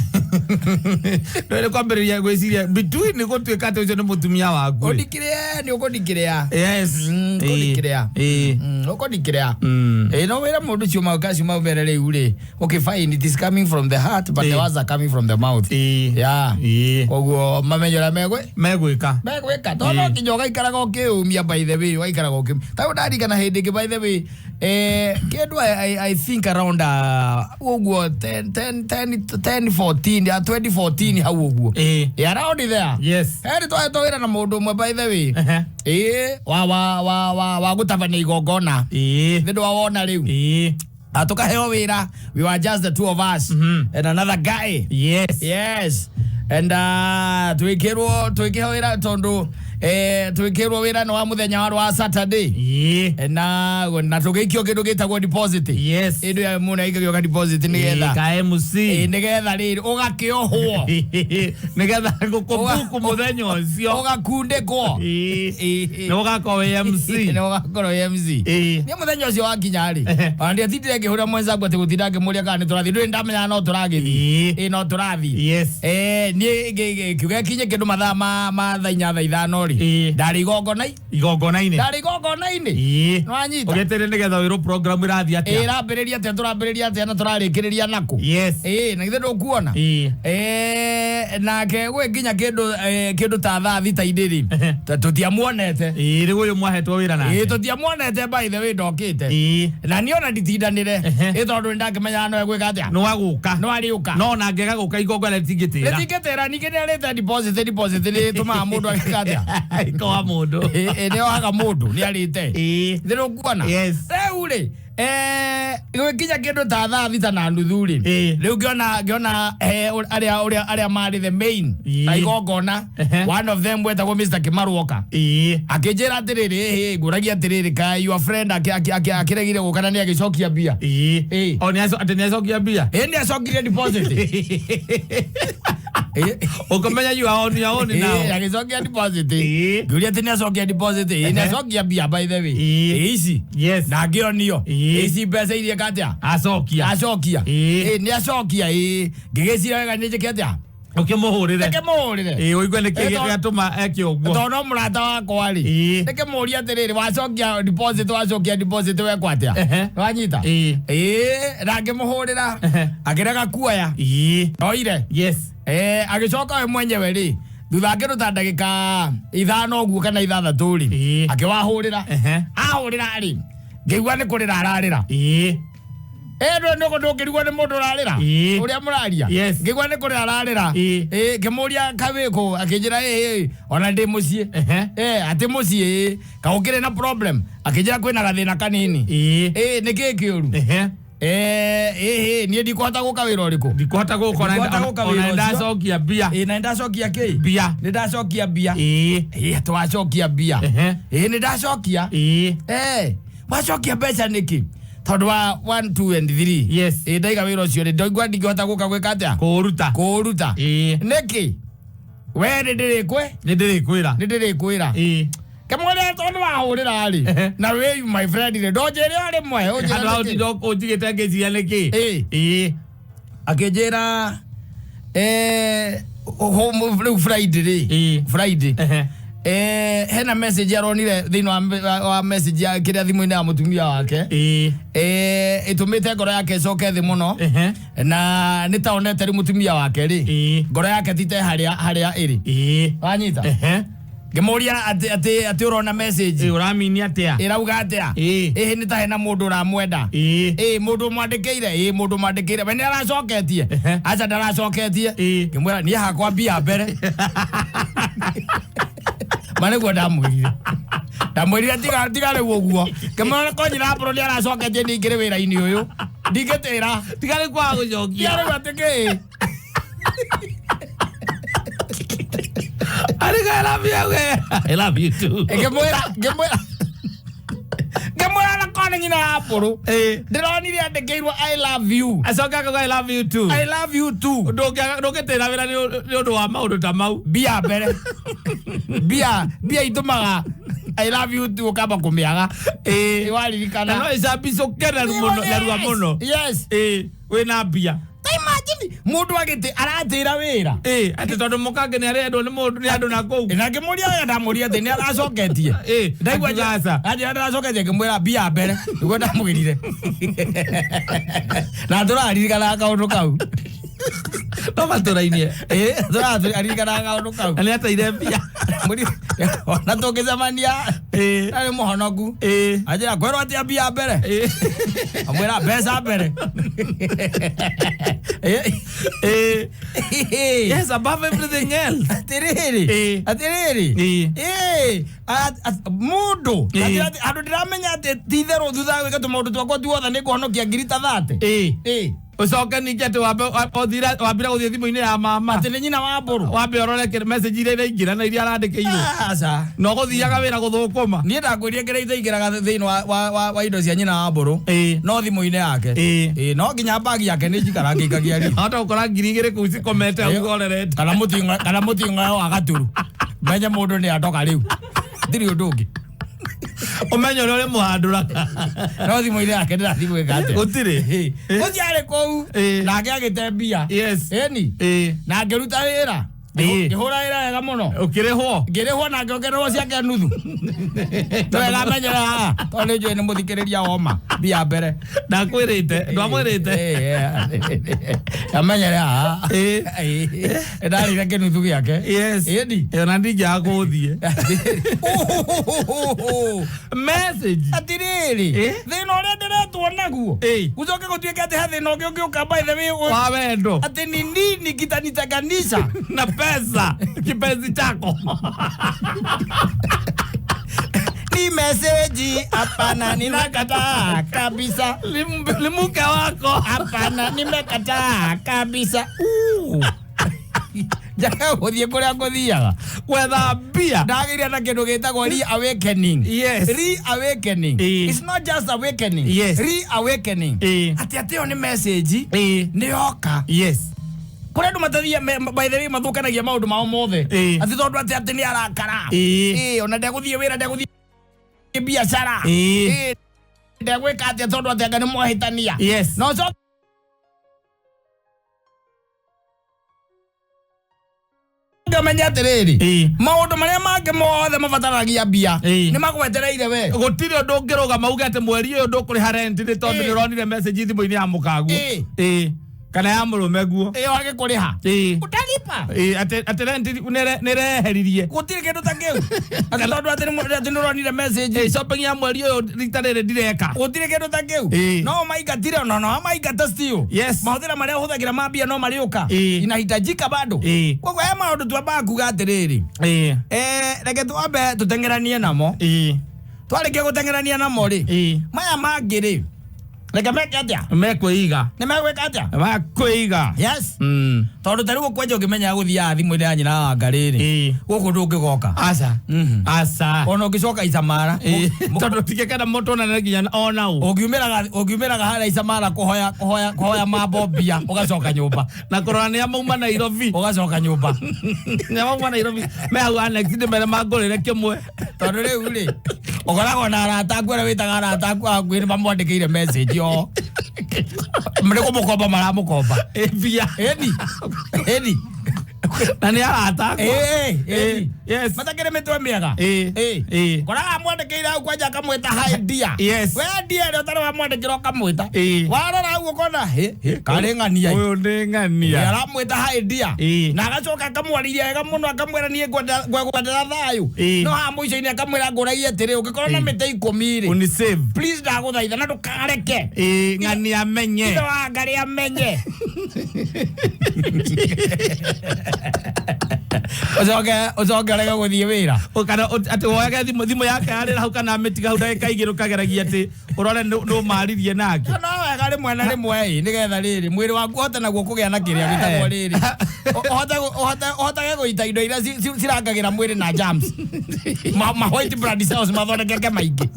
[SPEAKER 3] Ndũrĩ kwambĩrĩria gwĩciria between gũtuĩka atĩ ũcio nĩ mũtumia waku. rĩ.
[SPEAKER 1] Ũndikire nĩ ũkũndikĩrĩa.
[SPEAKER 3] Yes.
[SPEAKER 1] Ũkũndikĩrĩa.
[SPEAKER 3] Ĩĩ.
[SPEAKER 1] Ũkũndikĩrĩa.
[SPEAKER 3] Mm.
[SPEAKER 1] Ĩĩ no wĩra mũndũ ũcio maukacio maumere rĩu rĩ. Okay fine, it is coming from the heart but the
[SPEAKER 3] Ĩĩ.
[SPEAKER 1] words are coming from the mouth.
[SPEAKER 3] Ĩĩ.
[SPEAKER 1] Yeah.
[SPEAKER 3] Ĩĩ.
[SPEAKER 1] Koguo mamenye ũrĩa megwĩ
[SPEAKER 3] Megwĩka.
[SPEAKER 1] megwĩka tondũ no nginya ũgaikaraga ũkĩyũmia by the way ũgaikaraga ũkĩ ta rĩu ndarikana hĩndĩ ĩngĩ by the way kĩndũ I think around ũguo 10 10 10 10 14 ya 2014 hau ũguo.
[SPEAKER 3] Ĩĩ.
[SPEAKER 1] Yeah, around there.
[SPEAKER 3] Yes.
[SPEAKER 1] Heri twahetwo wĩra na mũndũ ũmwe by the way.
[SPEAKER 3] Ehe.
[SPEAKER 1] Ĩĩ wa wa wa wa wa gũtabania igongona.
[SPEAKER 3] Ĩĩ.
[SPEAKER 1] Nĩ ndwawona rĩu.
[SPEAKER 3] Ĩĩ.
[SPEAKER 1] Tukaheo wĩra, we were just the two of us and another guy.
[SPEAKER 3] Yes.
[SPEAKER 1] Yes. And twikirwo twikiheo wĩra tondũ twikirwo wĩra nĩ wa mũthenya warĩ wa Saturday.
[SPEAKER 3] Ĩĩ.
[SPEAKER 1] Na tũgĩikio kĩndũ gĩtagwo deposit.
[SPEAKER 3] Yes.
[SPEAKER 1] Ĩndũ ya mũndũ aikagio ka deposit nĩgetha
[SPEAKER 3] Ka MC.
[SPEAKER 1] Nĩgetha rĩrĩ ũgakĩohwo
[SPEAKER 3] Nĩgetha gũkũbuku mũthenya ũcio.
[SPEAKER 1] Ũgakundĩkwo.
[SPEAKER 3] Ĩĩ.
[SPEAKER 1] Ĩĩ.
[SPEAKER 3] Nĩ ũgakorwo wĩ MC.
[SPEAKER 1] Nĩ ũgakorwo wĩ MC.
[SPEAKER 3] Ĩĩ.
[SPEAKER 1] Nĩ mũthenya ũcio wakinya rĩ ona ndiatindire ngĩhũra mwenzangu atĩ gũtinda ngĩmũria kana nĩ tũrathiĩ ndũrĩ ndamenyaga no tũragĩthiĩ.
[SPEAKER 3] Ĩĩ.
[SPEAKER 1] Ĩĩ no tũrathiĩ.
[SPEAKER 3] Yes.
[SPEAKER 1] Niĩ kiuga kinye kĩndũ mathaa ma thaa inya thaa ithano rĩ
[SPEAKER 3] Ĩĩ.
[SPEAKER 1] ndarĩ igongona
[SPEAKER 3] Igongona-inĩ.
[SPEAKER 1] ndarĩ igongona-inĩ.
[SPEAKER 3] Ĩĩ.
[SPEAKER 1] Nĩwanyita?
[SPEAKER 3] Ũgĩetereire nĩgetha wĩrwo program ĩrathiĩ atĩa.
[SPEAKER 1] Ĩrambĩrĩria atĩa tũrambĩrĩria atĩa na tũrarĩkĩrĩria nakũ.
[SPEAKER 3] Yes.
[SPEAKER 1] Ĩĩ na githĩ ndũkuona.
[SPEAKER 3] Ĩĩ.
[SPEAKER 1] Nake gwĩ nginya kĩndũ ta thaa thita inĩ rĩ tũtiamuonete.
[SPEAKER 3] Ĩĩ rĩu ũyũ mwahetwo wĩra nake.
[SPEAKER 1] Ĩĩ tũtiamuonete by the way ndokĩte.
[SPEAKER 3] Ĩĩ.
[SPEAKER 1] Na niĩ ona nditindanĩre
[SPEAKER 3] Ehe.
[SPEAKER 1] ĩ tondũ nĩndakĩmenyaga no egwĩka atĩa
[SPEAKER 3] Nĩ wagũka.
[SPEAKER 1] no arĩũka.
[SPEAKER 3] No ona angĩaga gũka igongona rĩtingĩtĩra.
[SPEAKER 1] Rĩtingĩtĩra ningĩ nĩ arĩte deposit nĩ ĩtũmaga mũndũ agĩka atĩa.
[SPEAKER 3] Ikoha mũndũ.
[SPEAKER 1] Ĩĩ nĩ ohaga mũndũ nĩ arĩte.
[SPEAKER 3] Ĩĩ.
[SPEAKER 1] Nĩ ũkuona.
[SPEAKER 3] Yes.
[SPEAKER 1] Rĩu rĩ gwĩkinya kĩndũ ta thaa thita na nuthu rĩ
[SPEAKER 3] Ĩĩ.
[SPEAKER 1] rĩu ngĩona arĩa marĩ the main
[SPEAKER 3] Ĩĩ.
[SPEAKER 1] na igongona
[SPEAKER 3] Ehe.
[SPEAKER 1] one of them wetagwo Mr. Kĩmarwoka
[SPEAKER 3] Ĩĩ.
[SPEAKER 1] akĩnjĩra atĩrĩrĩ ĩhĩ ngũragia atĩrĩrĩ kaĩ your friend akĩregire gũka na nĩ agĩcokia mbia.
[SPEAKER 3] Ĩĩ.
[SPEAKER 1] Ĩĩ.
[SPEAKER 3] O nĩ atĩ nĩ acokia mbia.
[SPEAKER 1] Ĩĩ nĩ acokirie deposit.
[SPEAKER 2] Ũkĩmenya you are on your own now.
[SPEAKER 1] Agĩcokia deposit.
[SPEAKER 2] Ĩĩ.
[SPEAKER 1] Ngĩũria atĩ nĩacokia deposit. Ĩĩ, nĩacokia mbia by the way.
[SPEAKER 2] Ĩĩ.
[SPEAKER 1] Ĩĩ, ici.
[SPEAKER 2] Yes.
[SPEAKER 1] Na ngĩonio.
[SPEAKER 2] Ĩĩ.
[SPEAKER 1] Ici mbeca iria ĩka atĩa?
[SPEAKER 2] Acokia.
[SPEAKER 1] Acokia.
[SPEAKER 2] Ĩĩ.
[SPEAKER 1] Ĩĩ, nĩacokia ĩĩ. Ngĩgĩciria wega nĩ njĩke atĩa?
[SPEAKER 2] Ũkĩmũhũrĩre.
[SPEAKER 1] Reke mũhũrĩre.
[SPEAKER 2] Ĩĩ, ũigue nĩkĩ
[SPEAKER 1] Ĩĩ, tondũ-
[SPEAKER 2] gĩatũma eke ũguo.
[SPEAKER 1] Tondũ no mũrata wakwa rĩ.
[SPEAKER 2] Ĩĩ.
[SPEAKER 1] Reke mũrie atĩrĩrĩ, wacokia deposit, wacokia deposit wekwo atĩa?
[SPEAKER 2] Ehe.
[SPEAKER 1] Wanyita?
[SPEAKER 2] Ĩĩ.
[SPEAKER 1] Ĩĩ, na ngĩmũhũrĩra.
[SPEAKER 2] Ehe.
[SPEAKER 1] Akĩrega kuoya.
[SPEAKER 2] Ĩĩ.
[SPEAKER 1] Oire.
[SPEAKER 2] Yes.
[SPEAKER 1] Agĩcoka we mwenyewe rĩ, thutha akĩruta ndagĩka 5 ũguo kana 6 rĩ,
[SPEAKER 2] Ĩĩ.
[SPEAKER 1] akĩwahũrĩra.
[SPEAKER 2] Ehe.
[SPEAKER 1] Ahũrĩra rĩ, ngĩigua nĩ kũrĩra ararĩra.
[SPEAKER 2] Ĩĩ.
[SPEAKER 1] Ĩ ndũkĩrigwo nĩ mũndũ ũrarĩra
[SPEAKER 2] Ĩĩ.
[SPEAKER 1] ũrĩa mũraria.
[SPEAKER 2] Yes.
[SPEAKER 1] Ngĩigua nĩ kũrĩra ararĩra.
[SPEAKER 2] Ĩĩ.
[SPEAKER 1] Ĩ, ngĩmũria kawĩkũ, akĩnjĩra ĩ ona ndĩ mũciĩ.
[SPEAKER 2] Ehe.
[SPEAKER 1] Atĩ mũciĩ ĩ, kaũkĩrĩ na problem, akĩnjĩra kwĩna gathĩna kanini.
[SPEAKER 2] Ĩĩ.
[SPEAKER 1] Ĩ, nĩkĩĩ kĩũru?
[SPEAKER 2] Ehe.
[SPEAKER 1] Ĩ, niĩ ndikũhota gũka wĩra ũrĩkũ?
[SPEAKER 2] Ndikũhota gũka ona
[SPEAKER 1] Ndikũhota gũka wĩra
[SPEAKER 2] ona
[SPEAKER 1] ũcio.
[SPEAKER 2] ndacokia mbia.
[SPEAKER 1] Ĩ, na nĩndacokia kĩ?
[SPEAKER 2] Mbia.
[SPEAKER 1] Nĩndacokia mbia.
[SPEAKER 2] Ĩĩ.
[SPEAKER 1] Ĩ, twacokia mbia.
[SPEAKER 2] Ehe.
[SPEAKER 1] Ĩ, nĩndacokia.
[SPEAKER 2] Ĩĩ.
[SPEAKER 1] Wacokia mbeca nĩkĩ? Tondũ wa 1 2 and 3.
[SPEAKER 2] Yes.
[SPEAKER 1] Ĩ, ndaiga wĩra ũcio rĩ, ndaigua ndingĩhota gũka gwĩka atĩa?
[SPEAKER 2] Kũũruta.
[SPEAKER 1] Kũũruta.
[SPEAKER 2] Ĩĩ.
[SPEAKER 1] Nĩkĩ? We nĩndĩrĩkwĩ?
[SPEAKER 2] Nĩ ndĩrĩkwĩra.
[SPEAKER 1] Nĩndĩrĩkwĩra.
[SPEAKER 2] Ĩĩ.
[SPEAKER 1] Kĩmũrĩa tondũ wahũrĩra rĩ,
[SPEAKER 2] Ehe.
[SPEAKER 1] na wĩ my friend rĩ, ndũnjĩre o rĩmwe, ũnjĩre
[SPEAKER 2] Handũ hau
[SPEAKER 1] nĩkĩ?
[SPEAKER 2] ndinda ũnjigĩte ngĩciria nĩkĩ.
[SPEAKER 1] Ĩĩ.
[SPEAKER 2] Ĩĩ.
[SPEAKER 1] Akĩnjĩra rĩu Friday rĩ,
[SPEAKER 2] Ĩĩ.
[SPEAKER 1] Friday.
[SPEAKER 2] Ehe.
[SPEAKER 1] Hena message aronire thĩinĩ wa message ya kĩrĩa thimũ-inĩ ya mũtumia wake.
[SPEAKER 2] Ĩĩ.
[SPEAKER 1] Ĩtũmĩte ngoro yake ĩcoke thĩ mũno.
[SPEAKER 2] Ehe.
[SPEAKER 1] Na nĩ ta onete rĩu mũtumia wake rĩ,
[SPEAKER 2] Ĩĩ.
[SPEAKER 1] ngoro yake ti te harĩa harĩa ĩrĩ.
[SPEAKER 2] Ĩĩ.
[SPEAKER 1] Wanyita?
[SPEAKER 2] Ehe.
[SPEAKER 1] Ngĩmũria atĩ atĩ ũrona message
[SPEAKER 2] Ĩĩ, ũramini atĩa?
[SPEAKER 1] ĩrauga atĩa?
[SPEAKER 2] Ĩĩ.
[SPEAKER 1] Ĩhĩ nĩ ta hena mũndũ ũramwenda.
[SPEAKER 2] Ĩĩ.
[SPEAKER 1] Ĩĩ, mũndũ mwandĩkĩire, ĩĩ mũndũ mwandĩkĩire. We nĩ aracoketie?
[SPEAKER 2] Ehe.
[SPEAKER 1] Aca ndaracoketie.
[SPEAKER 2] Ĩĩ.
[SPEAKER 1] Ngĩmwĩra niĩ hakwa mbia mbere. Ma nĩguo ndamwĩrire. Ndamwĩrire tiga tiga rĩu ũguo. Ngĩmwĩra ko nyina Apollo nĩ aracoketie ningĩrĩ wĩra-inĩ ũyũ. Ndingĩtĩra.
[SPEAKER 2] Tiga rĩu kwaga gũcokia.
[SPEAKER 1] Tiga rĩu atĩ kĩĩ?
[SPEAKER 2] Arĩ I love you. I love you too.
[SPEAKER 1] Ngĩmwĩra ngĩmwĩra ngĩmwĩra na ko nĩ nyina wa Apollo.
[SPEAKER 2] Ĩĩ.
[SPEAKER 1] Ndĩronire andĩkĩirwo I love you.
[SPEAKER 2] Acoka akauga I love you too.
[SPEAKER 1] I love you too.
[SPEAKER 2] Ndũngĩtĩra wĩra nĩ ũndũ wa maũndũ ta mau.
[SPEAKER 1] Mbia mbere. Mbia mbia itũmaga I love you too ũkamba kũmĩaga.
[SPEAKER 2] Ĩĩ.
[SPEAKER 1] Ĩ, waririkana.
[SPEAKER 2] Na no ĩcambicũke narua mũno.
[SPEAKER 1] Yes.
[SPEAKER 2] Ĩĩ, wĩna mbia.
[SPEAKER 1] Ta imagine mũndũ agĩtĩ aratĩra wĩra.
[SPEAKER 2] Ĩĩ, atĩ tondũ mũkange nĩ arendwo nĩ mũndũ nĩ andũ na kũu.
[SPEAKER 1] Na ngĩmũria wega ndamũria atĩ nĩ aracoketie.
[SPEAKER 2] Ĩĩ,
[SPEAKER 1] Ndaigua
[SPEAKER 2] akiuga aca.
[SPEAKER 1] anjĩra ndaracoketie ngĩmwĩra mbia mbere nĩguo ndamwĩrire. Na tũraririkanaga kaũndũ kau.
[SPEAKER 2] No matũrainie.
[SPEAKER 1] Ĩĩ, tũraririkanaga kaũndũ kau.
[SPEAKER 2] Na nĩ ateire mbia.
[SPEAKER 1] Ona tũngĩcemania
[SPEAKER 2] Ĩĩ.
[SPEAKER 1] arĩ mũhonoku.
[SPEAKER 2] Ĩĩ.
[SPEAKER 1] Anjĩra kwĩrwo atĩa mbia mbere.
[SPEAKER 2] Ĩĩ.
[SPEAKER 1] Amwĩra mbeca mbere. Ĩĩ.
[SPEAKER 2] Ĩĩ.
[SPEAKER 1] Ĩĩ.
[SPEAKER 2] Yes, above everything else.
[SPEAKER 1] Atĩrĩrĩ.
[SPEAKER 2] Ĩĩ.
[SPEAKER 1] Atĩrĩrĩ.
[SPEAKER 2] Ĩĩ.
[SPEAKER 1] Ĩĩ. Mũndũ.
[SPEAKER 2] Ĩĩ.
[SPEAKER 1] Andũ ndĩramenya atĩ ti itherũ thutha wa gwĩka tũmaũndũ twakwa tuothe nĩ ngũhonokia ngiri ta 30.
[SPEAKER 2] Ĩĩ.
[SPEAKER 1] Ĩĩ.
[SPEAKER 2] Ũcoke ningĩ atĩ wambire gũthiĩ thimũ-inĩ ya mama.
[SPEAKER 1] Atĩ nĩ nyina wa mbũrũ.
[SPEAKER 2] Wambe ũrore message iria iraingĩra na iria arandĩkĩirwo.
[SPEAKER 1] Aca.
[SPEAKER 2] Na ũgũthiaga wĩra gũthũkũma.
[SPEAKER 1] Niĩ ndakwĩrire kĩrĩa itaingĩraga thĩinĩ wa indo cia nyina wa mbũrũ.
[SPEAKER 2] Ĩĩ.
[SPEAKER 1] No thimũ-inĩ yake.
[SPEAKER 2] Ĩĩ.
[SPEAKER 1] Ĩĩ, no nginya mbagi yake nĩ njikara ngĩikagia ri.
[SPEAKER 2] Hota gũkora 2000 kũu cikomete hau ũrorete.
[SPEAKER 1] Kana mũting'oe kana mũting'oe wa gaturu. Menye mũndũ nĩ atoka rĩu. Ndirĩ ũndũ ũngĩ.
[SPEAKER 2] Ũmenye ũrĩa ũrĩmũhandũraga.
[SPEAKER 1] No thimũ-inĩ yake ndĩrathiĩ gwĩka atĩa.
[SPEAKER 2] Gũtirĩ.
[SPEAKER 1] Ĩĩ. Ũcio arĩ kũu.
[SPEAKER 2] Ĩĩ.
[SPEAKER 1] Nake agĩte mbia.
[SPEAKER 2] Yes.
[SPEAKER 1] Ĩni.
[SPEAKER 2] Ĩĩ.
[SPEAKER 1] Na ngĩruta wĩra.
[SPEAKER 2] Ĩĩ.
[SPEAKER 1] Ngĩhũra wĩra wega mũno.
[SPEAKER 2] Ũkĩrĩhwo.
[SPEAKER 1] Ngĩrĩhwo na ngĩongererwo ciake nuthu. Wega menyera haha. Tondũ nĩ njũĩ nĩ mũthikĩrĩria woma. Mbia mbere.
[SPEAKER 2] Ndakwĩrĩte. Ndwamwĩrĩte.
[SPEAKER 1] Amenyere haha.
[SPEAKER 2] Ĩĩ.
[SPEAKER 1] Ĩĩ. Ndarĩire kĩnuthu gĩake.
[SPEAKER 2] Yes.
[SPEAKER 1] Ĩni.
[SPEAKER 2] Ĩyo na ndingĩaga gũthiĩ. Message.
[SPEAKER 1] Atirĩrĩ.
[SPEAKER 2] Ĩĩ.
[SPEAKER 1] Thĩna ũrĩa ndĩretwo naguo.
[SPEAKER 2] Ĩĩ.
[SPEAKER 1] Gũcoke gũtuĩke atĩ he thĩna ũngĩ ũngĩũka by the way.
[SPEAKER 2] Wa wendo.
[SPEAKER 1] Atĩ ni nini kitanitenganisha.
[SPEAKER 2] Na pesa. Kipenzi chako.
[SPEAKER 1] Ni meseji hapana, ninakataa kabisa.
[SPEAKER 2] Ni mke wako.
[SPEAKER 1] Hapana, nimekataa kabisa. Njaga gũthiĩ kũrĩa ngũthiaga.
[SPEAKER 2] Gwetha mbia.
[SPEAKER 1] Ndagĩire na kĩndũ gĩtagwo reawakening.
[SPEAKER 2] Yes.
[SPEAKER 1] Reawakening.
[SPEAKER 2] Ĩĩ.
[SPEAKER 1] It's not just awakening.
[SPEAKER 2] Yes.
[SPEAKER 1] Reawakening.
[SPEAKER 2] Ĩĩ.
[SPEAKER 1] Atĩ atĩ ĩyo nĩ message
[SPEAKER 2] Ĩĩ.
[SPEAKER 1] nĩ yoka.
[SPEAKER 2] Yes.
[SPEAKER 1] Kũrĩ andũ matathia by the way mathũkanagia maũndũ mao mothe.
[SPEAKER 3] Ĩĩ.
[SPEAKER 1] Atĩ tondũ atĩ atĩ nĩ arakara.
[SPEAKER 3] Ĩĩ.
[SPEAKER 1] Ĩĩ, ona ndegũthiĩ wĩra, ndegũthiĩ biacara.
[SPEAKER 3] Ĩĩ.
[SPEAKER 1] Ĩĩ, ndegwĩka atĩa tondũ atĩ anga nĩ mwahĩtania.
[SPEAKER 3] Yes.
[SPEAKER 1] Na ũcoke ũmenye atĩrĩrĩ,
[SPEAKER 3] Ĩĩ.
[SPEAKER 1] maũndũ marĩa mangĩ mothe mabataragia mbia
[SPEAKER 3] Ĩĩ.
[SPEAKER 1] nĩ magwetereire we.
[SPEAKER 3] Gũtirĩ ũndũ ũngĩrũgama uge atĩ mweri ũyũ ndũkũrĩha rent nĩ tondũ
[SPEAKER 1] Ĩĩ.
[SPEAKER 3] nĩ ũronire message thimũ-inĩ ya mũkaguo.
[SPEAKER 1] Ĩĩ.
[SPEAKER 3] Ĩĩ. Kana ya mũrũme guo.
[SPEAKER 1] Ĩyo agĩkũrĩha
[SPEAKER 3] Ĩĩ.
[SPEAKER 1] ũtalipa.
[SPEAKER 3] Ĩĩ, atĩ rent nĩ ĩreheririe.
[SPEAKER 1] Gũtirĩ kĩndũ ta kĩu atĩ tondũ atĩ atĩ nĩ ũronire message.
[SPEAKER 3] Ĩĩ, shopping ya mweri ũyũ rita rĩrĩ ndireka.
[SPEAKER 1] Gũtirĩ kĩndũ ta kĩu.
[SPEAKER 3] Ĩĩ.
[SPEAKER 1] No maingatire ona no maingata still.
[SPEAKER 3] Yes.
[SPEAKER 1] Mahũthĩra marĩa ũhũthagĩra ma mbia no marĩũka.
[SPEAKER 3] Ĩĩ.
[SPEAKER 1] Inahitajika bado.
[SPEAKER 3] Ĩĩ.
[SPEAKER 1] Koguo he maũndũ twambaga kuga atĩrĩrĩ,
[SPEAKER 3] Ĩĩ.
[SPEAKER 1] reke twambe tũteng'eranie namo.
[SPEAKER 3] Ĩĩ.
[SPEAKER 1] Twarĩkia gũteng'erania namo rĩ,
[SPEAKER 3] Ĩĩ.
[SPEAKER 1] maya mangĩ rĩ, reke meke atĩa?
[SPEAKER 3] Mekwĩiga.
[SPEAKER 1] Nĩ megwĩka atĩa?
[SPEAKER 3] Makwĩiga.
[SPEAKER 1] Yes.
[SPEAKER 3] Mm.
[SPEAKER 1] Tondũ ta rĩu ũkwanja ũngĩmenyaga gũthiaga thimũ-inĩ ya nyina wa Ngarĩ rĩ,
[SPEAKER 3] Ĩĩ.
[SPEAKER 1] gũkũ ndũngĩgoka.
[SPEAKER 3] Aca.
[SPEAKER 1] Mhm.
[SPEAKER 3] Aca.
[SPEAKER 1] Ona ũngĩcoka Isamara,
[SPEAKER 3] Ĩĩ. Tondũ tingĩkenda mũndũ onane nginya ona ũ.
[SPEAKER 1] ũngiumĩraga harĩa Isamara kũhoya kũhoya kũhoya mambo mbia, ũgacoka nyũmba.
[SPEAKER 3] Na kũrora nĩ mauma Nairobi.
[SPEAKER 1] Ũgacoka nyũmba.
[SPEAKER 3] Nĩ mauma Nairobi. Me hau annex ndĩ mere mangũrĩre kĩmwe.
[SPEAKER 1] Tondũ rĩu rĩ, ũkoragwo na arata aku arĩa wĩtaga arata aku a hakuhĩ nĩ mamwandĩkĩire message o. Nĩ kũmũkomba maramũkomba.
[SPEAKER 3] Ĩ, mbia.
[SPEAKER 1] Ĩni. Ĩni.
[SPEAKER 3] Na nĩ arata akwa.
[SPEAKER 1] Ĩĩ, ĩni.
[SPEAKER 3] Yes.
[SPEAKER 1] Matakĩrĩ mĩtwe mĩega.
[SPEAKER 3] Ĩĩ.
[SPEAKER 1] Ĩĩ.
[SPEAKER 3] Ĩĩ.
[SPEAKER 1] Koraga amwandĩkĩire hau kwanja akamwĩta hi dear.
[SPEAKER 3] Yes.
[SPEAKER 1] We dear ĩrĩa ũtarĩ wamwandĩkĩra ũkamwĩta.
[SPEAKER 3] Ĩĩ.
[SPEAKER 1] Warora hau ũkona hĩ hĩ karĩ ng'ania.
[SPEAKER 3] Ũyũ nĩ ng'ania.
[SPEAKER 1] Aramwĩta hi dear.
[SPEAKER 3] Ĩĩ.
[SPEAKER 1] Na agacoka akamwarĩria wega mũno akamwĩra niĩ ngwendera thayũ.
[SPEAKER 3] Ĩĩ.
[SPEAKER 1] No haha mũico-inĩ akamwĩra ngũragie atĩrĩ ũngĩkorwo na
[SPEAKER 3] Ĩĩ.
[SPEAKER 1] mĩtĩ 10 rĩ,
[SPEAKER 3] Unisave.
[SPEAKER 1] please ndagũthaitha na ndũkareke
[SPEAKER 3] Ĩĩ, ng'ania amenye.
[SPEAKER 1] ithe wa Ngarĩ amenye. Ũcoke ũcoke ũrege gũthiĩ wĩra.
[SPEAKER 3] Kana atĩ woyage thimũ yake yarĩra hau kana amĩtiga hau ndagĩka igĩrĩ ũkageragia atĩ ũrore nĩ ũmaririe nake.
[SPEAKER 1] No wega rĩmwe na rĩmwe ĩ nĩgetha rĩrĩ mwĩrĩ waku ũhote naguo kũgĩa na kĩrĩa gĩtagwo rĩrĩ ũhotage gũita indo iria cirangagĩra mwĩrĩ na germs ma white blood cells mathondekeke maingĩ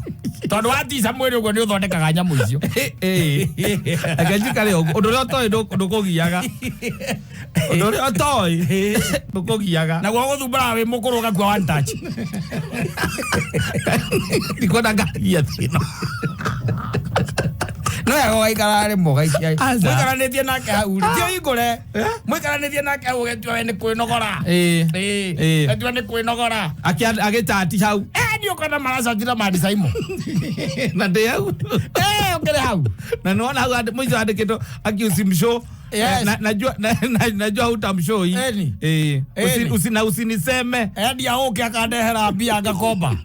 [SPEAKER 1] tondũ watica mwĩrĩ ũguo nĩ ũthondekaga nyamũ icio.
[SPEAKER 3] Ĩĩ. Reke njikare ũguo. Ũndũ ũrĩa ũtoĩ ndũkũgiaga. Ũndũ ũrĩa ũtoĩ ndũkũgiaga.
[SPEAKER 1] Naguo gũthumbũraga wĩ mũkũrũ ũgakua one touch.
[SPEAKER 3] Ndikwenda ngagia thĩna.
[SPEAKER 1] No wega ũgaikara rĩmwe ũgaikia
[SPEAKER 3] Aca.
[SPEAKER 1] mũikaranĩtie nake hau rĩ ti ũhingũre mũikaranĩtie nake hau ũgetua we nĩ kwĩnogora.
[SPEAKER 3] Ĩĩ.
[SPEAKER 1] Ĩĩ.
[SPEAKER 3] Ĩĩ.
[SPEAKER 1] Ũgetua nĩ kwĩnogora.
[SPEAKER 3] Agĩchati hau.
[SPEAKER 1] Nĩ ũkona maracatira mandicaimo.
[SPEAKER 3] Na ndĩ hau.
[SPEAKER 1] Ũkĩrĩ hau.
[SPEAKER 3] Na nĩwona hau mũico andĩkĩtwo akiusimshow.
[SPEAKER 1] Yes.
[SPEAKER 3] Najua hutamshow hii.
[SPEAKER 1] Eni.
[SPEAKER 3] Ĩĩ.
[SPEAKER 1] Eni.
[SPEAKER 3] Na usiniseme.
[SPEAKER 1] Endia ũkĩ akandehera mbia ngakomba.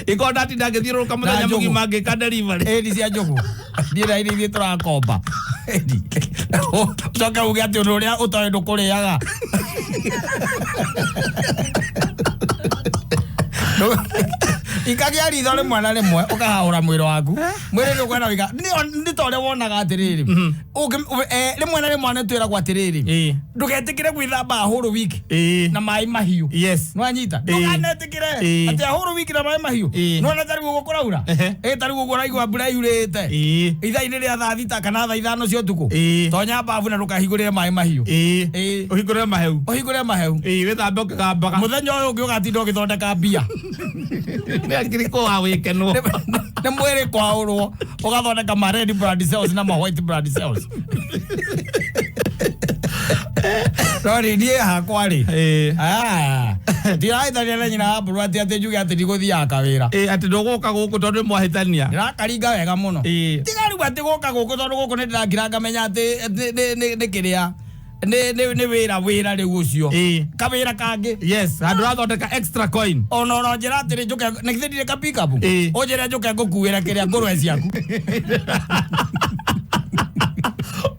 [SPEAKER 3] Ĩkorwo ndatinda ngĩthiũrũrũka mũthenya
[SPEAKER 1] Na njũgũ.
[SPEAKER 3] mũgima ngĩka delivery.
[SPEAKER 1] Ĩni cia njũgũ. Niĩ na iria ithuĩ tũrakomba. Ĩni. Ũcoke uge atĩ ũndũ ũrĩa ũtoĩ ndũkũrĩaga. Ikagia ritho rĩmwe na rĩmwe ũkahaũra mwĩrĩ waku. Mwĩrĩ nĩ ũkwenda wĩka. Nĩ ta ũrĩa wonaga atĩrĩrĩ. Rĩmwe na rĩmwe nĩ twĩragwo atĩrĩrĩ.
[SPEAKER 3] Ĩĩ.
[SPEAKER 1] Ndũgetĩkĩre gwĩthamba hũrũ wiki
[SPEAKER 3] Ĩĩ.
[SPEAKER 1] na maĩ mahiũ.
[SPEAKER 3] Yes.
[SPEAKER 1] Nĩwanyita?
[SPEAKER 3] Ĩĩ.
[SPEAKER 1] Ndũkanetĩkĩre
[SPEAKER 3] Ĩĩ.
[SPEAKER 1] atĩ ahũrũ wiki na maĩ mahiũ.
[SPEAKER 3] Ĩĩ.
[SPEAKER 1] Nĩwona ta rĩu ũguo kũraura?
[SPEAKER 3] Ehe.
[SPEAKER 1] Ĩ ta rĩu ũguo ũraigua mbura yurĩte.
[SPEAKER 3] Ĩĩ.
[SPEAKER 1] Ithaa-inĩ rĩa thaa 6 kana thaa 5 cia ũtukũ.
[SPEAKER 3] Ĩĩ.
[SPEAKER 1] Tonya babu na ndũkahingũrĩre maĩ mahiũ.
[SPEAKER 3] Ĩĩ.
[SPEAKER 1] Ĩĩ.
[SPEAKER 3] Ũhingũrĩre maheu.
[SPEAKER 1] Ũhingũre maheu.
[SPEAKER 3] Ĩĩ, wĩthambe ũkĩgambaga.
[SPEAKER 1] Mũthenya ũyũ ũngĩ ũgatinda ũgĩthondeka mbia.
[SPEAKER 3] Nĩ akiri kũwa wĩkenwo.
[SPEAKER 1] Nĩ mwĩrĩ kwaũrwo ũgathondeka ma red blood cells na ma white blood cells. No rĩ niĩ hakwa rĩ.
[SPEAKER 3] Ĩĩ.
[SPEAKER 1] Ah, ndirahĩtania na nyina wa mbũrũ atĩ atĩ njuge atĩ ndigũthiaga kawĩra.
[SPEAKER 3] Ĩĩ, atĩ ndũgũka gũkũ tondũ nĩ mwahĩtania.
[SPEAKER 1] Ndĩrakaringa wega mũno.
[SPEAKER 3] Ĩĩ.
[SPEAKER 1] Tiga rĩu atĩ gũka gũkũ tondũ gũkũ nĩ ndĩrakira ngamenya atĩ nĩ kĩrĩa nĩ wĩra rĩu ũcio.
[SPEAKER 3] Ĩĩ.
[SPEAKER 1] Kawĩra kangĩ.
[SPEAKER 3] Yes, handũ ũrathondeka extra coin.
[SPEAKER 1] Ona ũronjĩra atĩrĩ njũke nĩ githĩ ndirĩ ka pick up?
[SPEAKER 3] Ĩĩ.
[SPEAKER 1] Ũnjĩre njũke ngũkuĩre kĩrĩa ngũrwe ciaku.